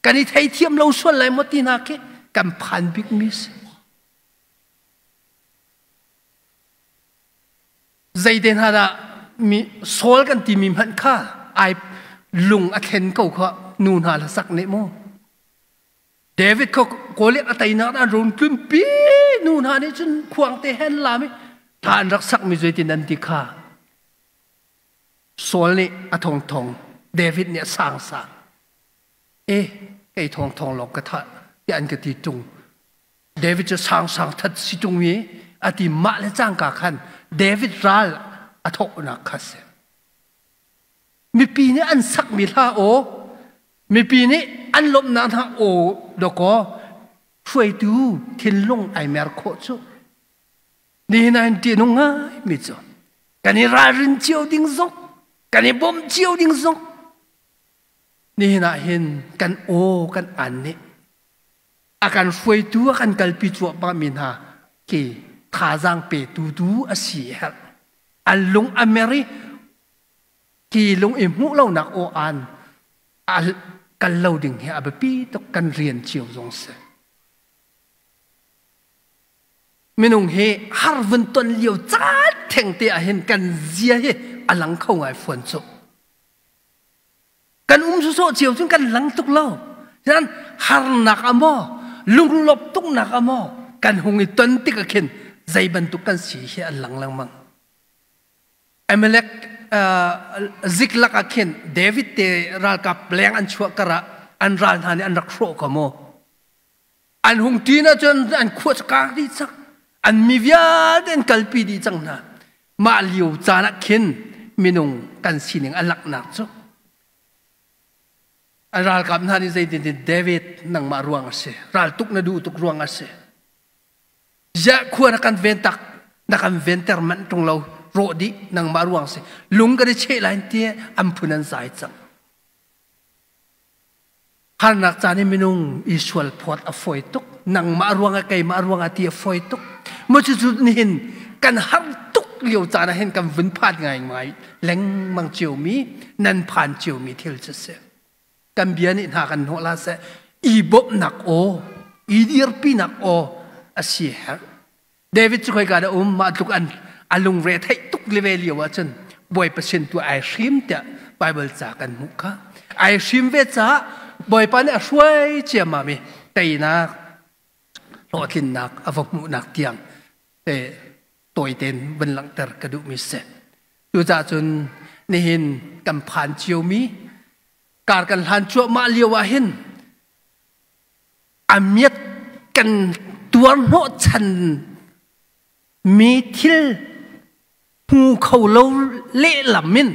kan i theithiam lo sual lai maw ti hna khi kan phan bikmi si. Zeite hna dah mi Saul kan timi hmanh kha ai lung a thlen ko kha nu hna la sak nih mu. David kha Goliath a teinak an run tlunpi nu hna nih cun khuang te hen lam i tha an rak sakmi zeitin an ti kha Saul nih a thong thong David nih a sang sang e kei thong thong lawng ka thah tiah an ka ti tung David cu sangsang that si ṭung i a ti mah le cangka khan David ral a thawhnak kha si. Mipi nih an sakmi hla aw, mipi nih an lawmhnak hna aw dawkaw hruaitu thinlung ai mer khawh cu. Nihin ah hin ṭihnung ngai mi cu kan i ralrin cio ding zong, kan i bawmh cio ding zong, nihin ah hin kan aw kan an nih a kan hruaitu a kan kalpi cuahmah mi hna khi thazaang petu tu a si herh an lung a mer i ki lung i hmuh lonak aw aan a kal lo ding hi a biapi tuk kan rian cio zong si minung hi har vun ton lio caan theng te ah hin kan zia hi a lang kho ngai fuan cu Kan um sawsawh cio cun kan lang tuk lo. Nan harnak a maw, lunglawp tuknak a maw, kan hung i ton tik ah khin zei bantuk kan si hi an lang lengmang. Amalek Ziklag ah khin David te ralkap leng an chuah karah an ral hna nih an rak hrawh ko mu. An hung ṭin ahcun an khua cu kang dih cang. An mi vialte an kalpi dih cang hna. Mah lio caan ah khin minung kan sining a langhnak cu an ralkap hna nih zeitin David nangmah ruang a si raltuk na duh tuk ruang a si ziah khua na kan ven tak na kan venter manh ṭung lo rawh dih nangmah ruang si lung kan i cheh lai ti an phun an zai cang Harnak caan i minung i sual phawt a fawi tuk. Nangmah ruangah keimah ruangah ti a fawi tuk. Maw cucu nihin kan har tuk lio caan ah hin kan vun phan ngaingai lengmang ciomi nan phan ciomi thil cu si. Kan bia nih hna kan hnawh la seh. I bawmhnak aw, i dirpinak aw a si herh. David cu khoika dah um mah tluk an a lungre theih tuk leve lio ahcun Bawipa sin tu ai hrim tiah Bible ca kan hmuh kha ai hrim ve caah Bawipa nih a hruai ciammam i teinak hlawhtlinnak a va hmuhnak tiang te tawitein vun langhter ka duhmi si. Cucaah cun nihin kan phan ciomi kar kan hlan cuahmah lio ah hin a miat kan tuar hnawhchan mi thil hmu kho lo lehlam in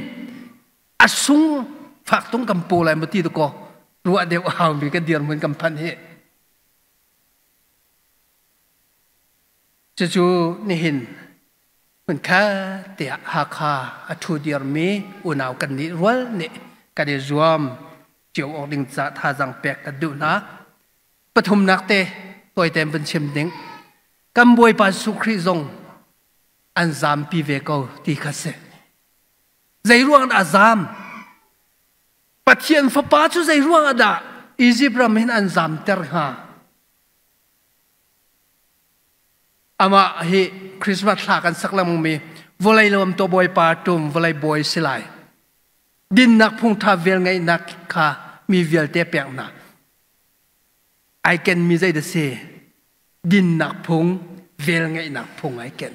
a sung fak tung kan paw lai maw ti dakaw ruah deuh hau mi kan dirhmun kan phanh hi. Cucu nihin hmunkhat tiah Hakha a ṭhu dirmi unau kan nih rual nih kan i zuam cio awk ding ca thazaang pek kan duh hna. Pathumnak te tawitein vun chim ding. Kan Bawipa Jesuh Khrih zong an zampi ve ko ti kha si. Zei ruang dah a zam? Pathian Fapa cu zei ruang ah dah Izipt ram hin an zamter hnga? Amah hi Christmas thla kan sak lengmangmi vawlei lawm to Bawipa tum vawlei bawi si lai. Dinnak phungtha velngeihnak kha mi vialte pek hna. Ai ken mi zei dah si? Dinnak phung, velngeihnak phung ai ken.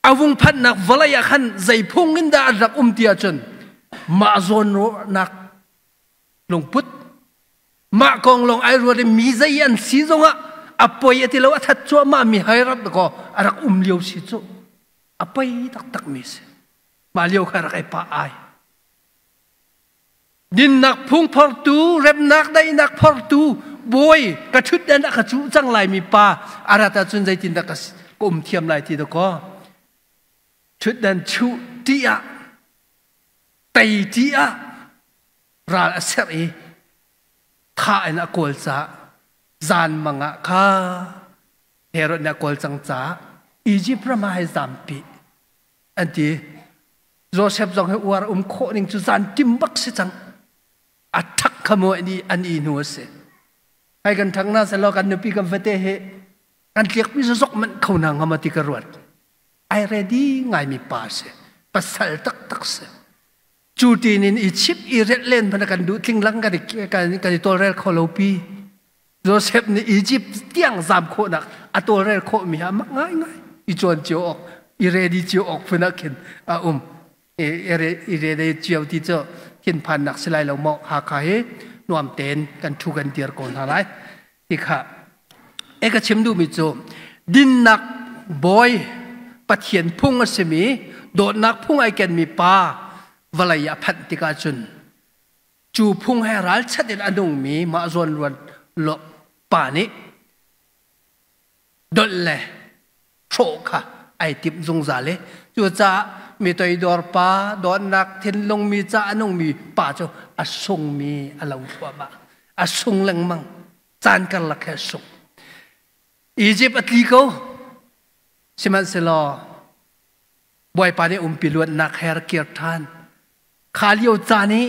A vung phanhnak vawlei ah khan zei phung in dah an rak um ti ahcun mah zawnruahnak lungput mah kong lawng ai ruat i mi zei an si zongah a poi a ti lo a that cuahmah mi hai rat ko a rak um lio si cu a poi taktak mi si mah lio kha rak ai pa ai dinnak phung phortu remnak daihnak phortu bawi ka thutden a ka cuh cang lai mi pa a rat ahcun zeitin dah ka um thiam lai ti dakaw thutden chuh ti ah tei ti ah ral a serh i thah in a kawl caah zan mang ah kha Herod nih a kawl cang caah Egypt ram ah hei zampi an ti. Joseph zong hi uar um khawh ning cu zan tim bak si cang. A ṭhak kha mu an i an i hnu a si. Hai kan ṭhang na selaw kan nupi kan fate hi kan tliakpi zok manh kho na ngam ti ka ruat. Ai ready ngaimi pa si. Pasal taktak si. Cu tin in i chip i relh len hmanh kan duh tling lang kan i kan i tawlrel kho lo pi. Joseph nih Egypt tiang zam khawhnak a tawlrel khawhmi ha mak ngaingai i cawn cio awk i ready cio awk phun ah khin a um. I ready cio ti cu thinphannak si lai lo maw Hakha hi nuam tein kan thu kan dir ko hna lai. Ti kha e ka chim duhmi cu dinnak bawi Pathian phung a simi dawtnak phung ai kenmi pa vawlei ah phanh tikah cun cu phung he ralchat in a nungmi mah zawn ruan lo pa nih dolh le hrawh kha ai timh zungzal i cucaah mi toidor pa dawtnak thinlung mi ca a nungmi pa cu a sungmi a lo thluahmah a sung lengmang caan karlak he a sung Egypt a tli ko sihmanhsehlaw Bawipa nih umpi luatnak he rak kir ṭhan kha lio caan i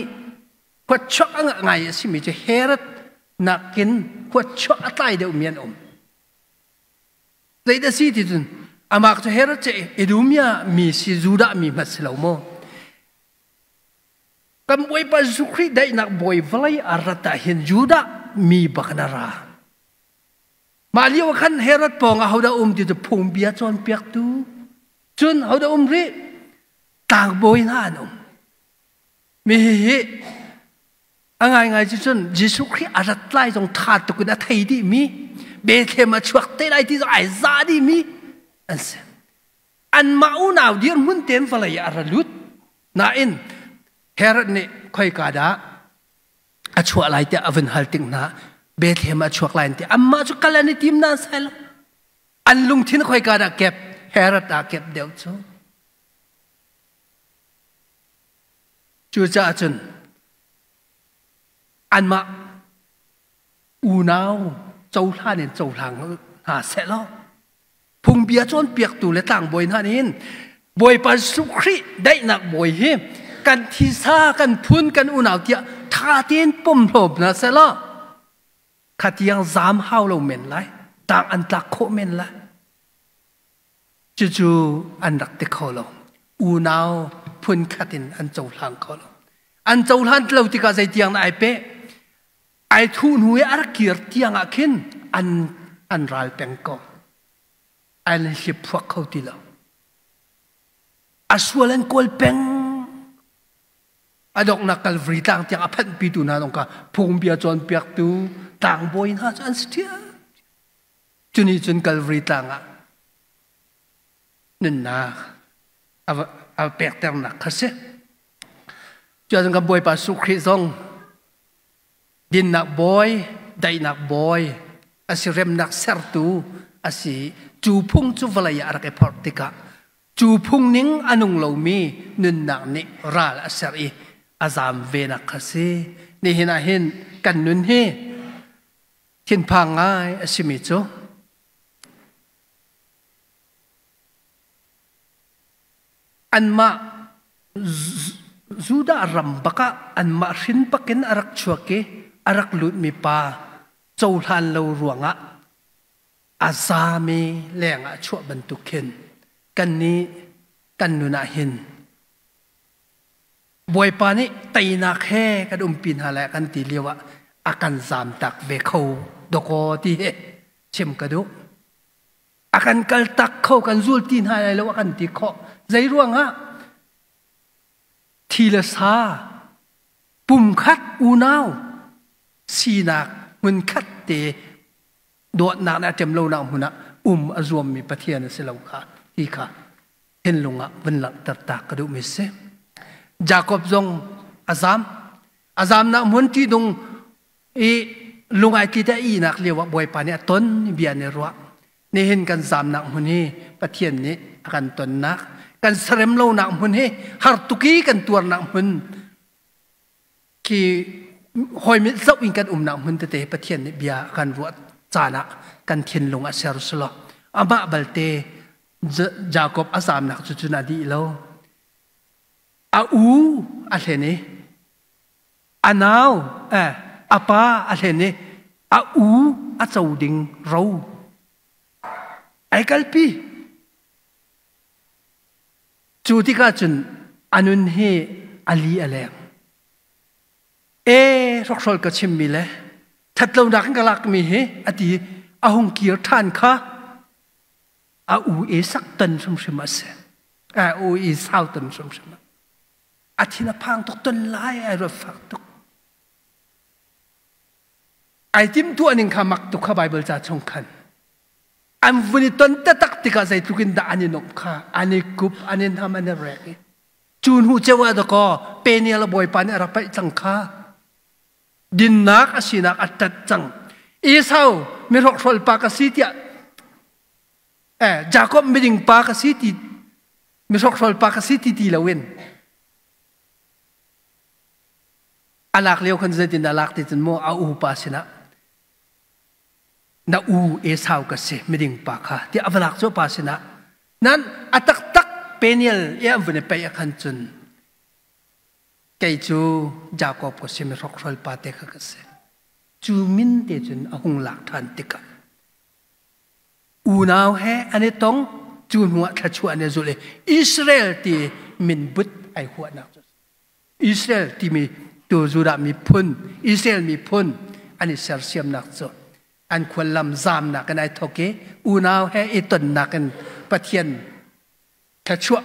huatchuak a ngah ngai a simi cu Herod nakin huatchuak a tlai deuhmi an um Zeidah si ti cun amah cu Herod cu Idumea mi si Judah mi hmanh si lo maw? Kan Bawipa Jesuh Khrih daihnak bawi vawlei a rat ah hin Judah mi bak in a ra. Mah lio ah khan Herod pawng ah hodah um ti cu phungbia cawnpiaktu cun hodah um rih tlangbawi hna an um. Mi hihi a ngaingai cu cun Jesuh Khrih a rat lai zong ṭha tuk in a thei dihmi Bethlehem a chuak te lai ti zong ai za dihmi an si. Anmah unau dirhmun tein vawlei ah a ra lut. Nain Herod nih khoika dah a chuah lai tiah a vun hal tik hna Bethlehem ah a chuak lai an ti. Anmah cu kal an i tim na sai lo. An lungthin khoika dah kep Herod ah kep deuh cu. Cucaah cun anmah unau cohlan in cohlang hna sehlaw phungbia cawnpiaktu le tlangbawi hna nih hin Bawipa Jesuh Khrih daihnak bawi hi kan thisa kan phun kan unau tiah ṭha tein pom hlawm hna sehlaw khatiang zaam hau lo men lai tang an tlak khawh men lai. Cucu an rak ti kho lo. Unau phunkhat in an cohlang kho lo. An cohlan lo tikah zeitiang na ai peh? Ai thuh hnu i a rak kir tiang ah khin an an ral peng ko. An hlip phuak kho ti lo. A sual an kawl peng. A donghnak Calvary tlang tiang a phanhpitu hna zong kha phungbia cawnpiaktu tlangbawi hna cu an si ṭhiam. Cunih cun Calvary tlang ah nunnak a pekternak kha si. Cuahcun kan Bawipa Jesuh Khrih zong dinnak bawi, daihnak bawi, a si remnak sertu a si. Cu phung cu vawlei ah a rak i phorh tikah cu phung ning a nung lomi nunnak nih ral a ser i a zaam venak kha si. Nihin ah hin kan nun hi Thinphang ngai a simi cu anmah Judah ram bakah anmah hrin bakin a rak chuak i a rak lutmi pa cohlan lo ruangah a zami lengah chuah bantuk khin kannih kan nun ah hin Bawipa nih teinak he kan umpi hna lai kan ti lio ah a kan zamtak ve kho dawkaw ti hi chim ka duh. A kan kaltak kho kan zul ti hna lai lo a kan ti khawh. Zei ruangah thi le sa pumkhat unau sinak hmunkhat te dawtnak nih a ṭem lonak hmun ah um a zuammi Pathian a si lo kha ti kha thinlung ah vun langhter ta ka duhmi si. Jakob zong a zam. A zamnak hmun ṭihnung i lungai tli te ihnak lio ah Bawipa nih a ton bia nih ruah. Nihin kan zamnak hmun hi Pathian nih a kan tonnak, kan sarem lonak hmun hi har tuk i kan tuarnak hmun khi hawi mit zoh in kan umnak hmun tete Pathian nih bia a kan ruah caan ah kan thinlung a ser silo amah balte Jakob a zamnak cu cun a dih lo a u a hlen i a nau eh, a pa a hlen i a u a co ding ro ai kalpi Cu tikah cun a nun hi a li a leng. E hrokhrawl ka chimmi le ṭhatlonak in ka lakmi hi a ti a hung kir ṭhan kha a u e sak ton hrimhrim a si. A u e sau ton hrimhrim a. A thin a phang tuk ton lai ai ruat fak tuk. Ai tim tuah ning kha mak tuk kha Bible ca chung khan. An vun i ton taktak tikah zeitluk in dah an i nuamh kha an i kup, an i hnam, an i rek i cu hnu ceu ah dakaw Peniel a bawipa nih a rak paih cang kha dinnak a sinak a ṭat cang. Esau mihrokhrawl pa ka si tiah eh Jakob miding pa ka si ti mihrokhrawl pa ka si ti ti loin a lak lio khan zeitin a lak ti cun maw a upa sinah na u Esau ka si miding pa kha tiah a va lak cu pa sinah nan a taktak Peniel i an vun i peih a khan cun kei cu Jakob ka si mi hrokhrawl pa te kha ka si cu min te cun a hung lak ṭhan tikah unau he an i tong cu hnuah thluachuah an i zulh i Israel ti min but ai huahnak cu Israel timi tu Judah miphun Israel miphun an i sersiamnak cu. An khuallam zaamnak in ai thok i unau he i tonnak in Pathian thluachuah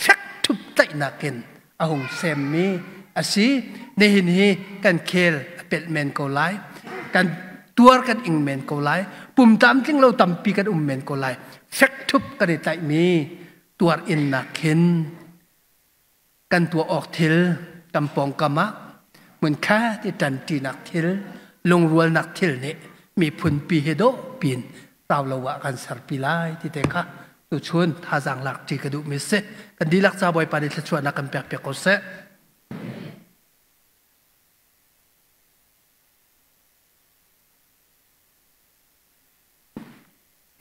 fek ṭhup tlaihnak in a hung semmi a si. Nihin hi kan khel a pelh men ko lai. Kan tuar kan ing men ko lai. Pum tlamtling lo tampi kan um men ko lai. Fek ṭhup kan i tlaihmi tuar innak khin kan tuah awk thil kan pawngkam ah hmunkhat i ṭanṭinak thil lungrualnak thil nih miphun pi hi dawh pin rau lo ah kan serpi lai ti te kha tuchun thazaang lak ṭi ka duhmi si. Kan dihlak ca Bawipa nih thluachuahnak kan pek piak ko seh.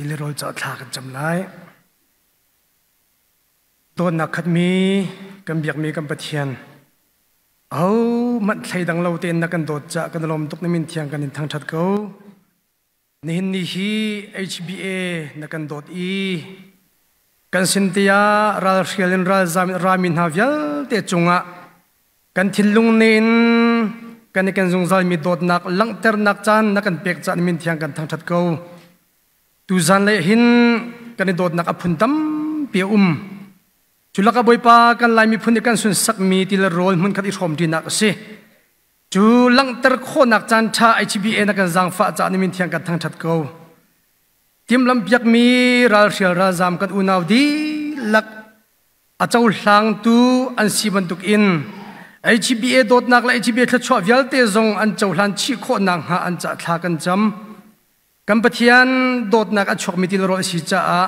Ilirawl ca thla kan cam lai. Dawtnak khatmi kan biakmi kan Pathian, ahohmanh thleidang lo tein na kan dawt caah kan i lawm tuk. Na min thiang kan in thangṭhat ko. Nihin ni hi HBA na kan dawt i kan sin tiah ralhrial in ralzam in rami hna vialte cungah kan thinlung nin kan i kan zungzalmi dawtnak langhternak caan na kan pek caah na min thiang kan thangṭhat ko. Tuzan lei hin kan i dawtnak a phun tampi a um. Cu lakah Bawipa kan Lai miphun i kan sunsakmi ti le rawl hmunkhat i hrawmṭinak a si. Cu langhter khawhnak caan ṭha HBA na kan zaangfah caah na min thiang kan thangṭhat ko. Timhlamhpiakmi ralhrial ralzaam kan unau dihlak a cohlangtu an si bantuk in HBA dawtnak le HBA thluachuah vialte zong an cohlan chih khawh nakhnga an cah thla kan cam. Kan Pathian dawtnak a chuakmi tilrawl a si caah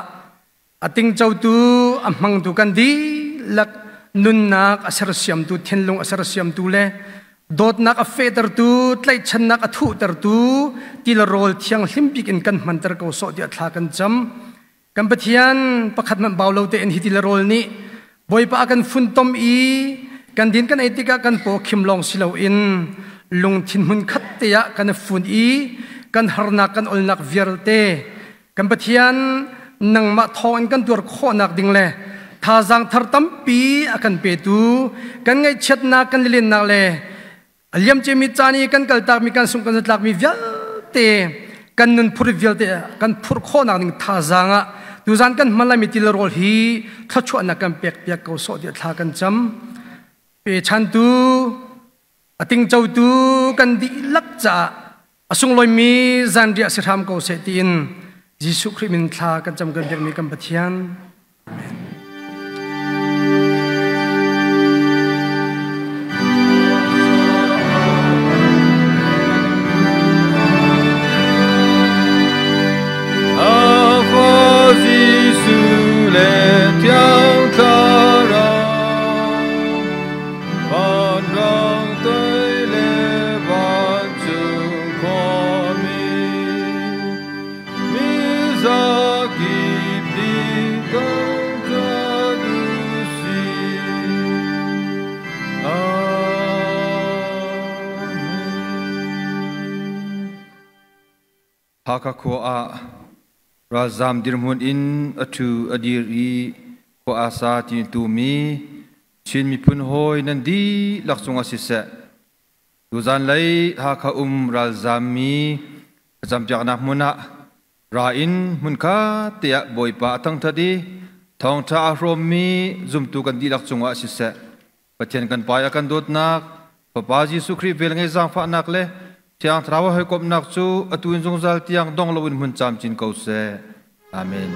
a tingcotu, a hmangtu kan dihlak nunnak a sersiamtu, thinlung a sersiamtu le dawtnak a fehtertu, tlaihchannak a thuhtertu tilrawl thianghlim bik in kan hmanter ko sawh tiah thla kan cam. Kan Pathian pakhat hmanh bau lo tein hi tilrawl nih Bawipa a kan funtom i kan din kan ei tikah kan paw khim lawng si loin lungthin hmun khat te ah kan i fun i kan harnak kan olnak vialte kan Pathian nangmah thawng in kan tuar khawhnak ding le thazaang thar tampi a kan petu kan ngaihchiatnak kan lilennak le a liamcemi caan i kan kaltakmi kan sung kan zatlakmi vialte kan nun phur vialte kan phurh khawhnak ding thazaang ah tuzan kan hman laimi til rawl hi thluachuahnak kan pek piak ko sawh tiah thla kan cam. Pe chantu a tingcotu kan dihlak caah a sunglawimi zanriah si hram ko seh tiin Jesuh Khrih min thla kan cam kan biakmi kan Pathian. Amen. Hakha khua ah ralzaam dirhmun in a ṭhu a dir i khua aa sa ti tumi Chin miphun hawi nan dihlak cungah siseh, tuzan lei Hakha um ralzaammi thlacampiaknak hmun ah Ra in hmunkhat te ah Bawipa a thangṭhat i thawngṭha aa hrawmmi zumtu kan dihlak cungah siseh, Pathian kan Pa i a kan dawtnak, Fapa Jesuh Khrih velngeih zaangfahnak le Thiang Thlarau a hawikomhnak cu atu in zungzal tiang dong loin hmun camcin ko seh. Amen.